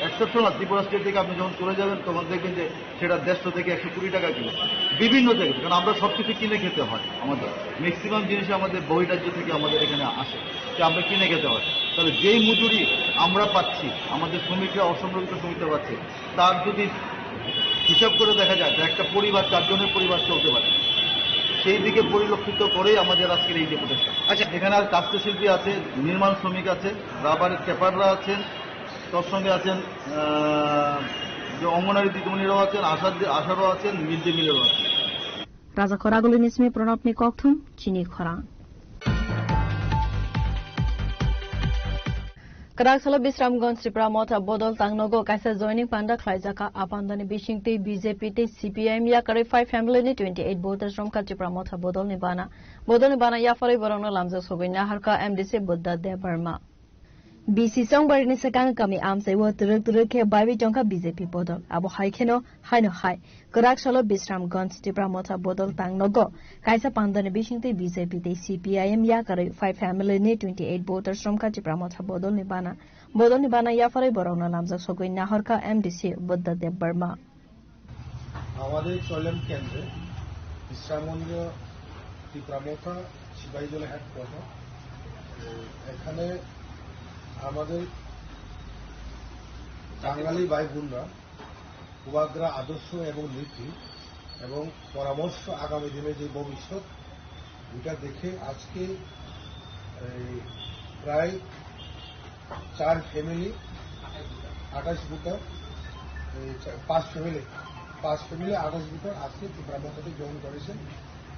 এক্সেপশনাল ত্রিপুরা স্টেট থেকে আপনি যখন চলে যাবেন, তখন দেখবেন যে সেটা দেড়শো থেকে একশো কুড়ি টাকা কিলো, বিভিন্ন জায়গায়, কারণ আমরা সব কিছু কিনে খেতে হয় আমাদের। ম্যাক্সিমাম জিনিস আমাদের বহিরাজ্য থেকে আমাদের এখানে আসে, তো আমরা কিনে খেতে হয়। তাহলে যেই মজুরি আমরা পাচ্ছি, আমাদের শ্রমিকরা, অসংরক্ষিত শ্রমিকরা পাচ্ছে, তার যদি হিসাব করে দেখা যায়, তো একটা পরিবার, চারজনের পরিবার চলতে পারে। সেই দিকে পরিলক্ষিত করেই আমাদের আজকের এই ডেপুটেশন। আচ্ছা। এখানে আর কাষ্ঠশিল্পী আছে, নির্মাণ শ্রমিক আছে, রাবারের ট্যাপাররা আছেন, তার সঙ্গে আছেন, আহ, যে অঙ্গনারী দিদিমণিরাও আছেন, আশা, আশারাও আছেন, মিড ডে মিলেরও আছেন। Raja Khoraguli ni simi Pranab ni kokthum chini khorang. Kwrak salo Bisramganj Tipra Motha bodol tangnogo kaisa joining panda khlaijak kha. A pandani bisingtwi B J P tei C P I M yakarwi five family ni twenty eight voters romkha Tipra Motha bodolni bana. Bodolni bana yapharwi borokno lamjak sogwi naharkha M D C Buddha Debbarma. B C Chongbarini swkang kami amchai o twrwk twrwk khe baiwi tongkha B J P bodol. Abo hai kheno haino hai kwrak salo Bisramganj Tipra Motha bodol tangnogo kaisa pandani bisingtwi B J P tei C P I M yakarwi five family ni twenty eight voters romkha Tipra Motha bodolni bana. Bodolni bana yapharwi borokno lamjak sogwi naharkha M D C Buddha Debbarma. আমাদের চৈলাম কেন্দ্রে বিশ্রামগঞ্জ টিপ্রামথা সিপাহীজলা হেডকোয়ার্টার। তো এখানে আমাদের বাঙালি ভাই বোনরা পূর্বাগ্রা আদর্শ এবং নীতি এবং পরামর্শ আগামী দিনে যে ভবিষ্যৎ, এটা দেখে আজকে এই প্রায় চার ফ্যামিলি, আঠাশ ভোটার, এই চা-, পাঁচ ফ্যামিলি, পাঁচ ফ্যামিলি আঠাশ ভোটার আজকে টিপ্রামথাতে জয়েন করেছেন।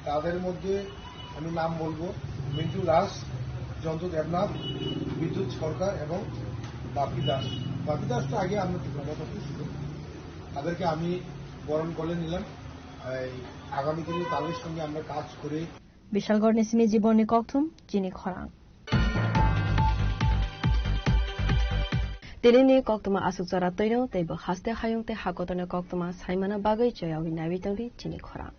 তাদের মধ্যে আমি নাম বলবো, মিন্টু দাস, জয়ন্ত দেবনাথ, বিদ্যুৎ সরকার এবং বাপি দাস। বাপি দাস তো আগে আমরা টিপ্রামথাতে ছিল। তাদেরকে আমি বরণ করে নিলাম। এই আগামী দিনে তাদের সঙ্গে আমরা কাজ করে Bishalgarhni simi Jibonni kokthum chini khorang. Tinini koktwma aswk jora twino tei bo haste hayung tei hakotorni koktwma saimano bagwi choyawi naiwi tongdi chini khorang.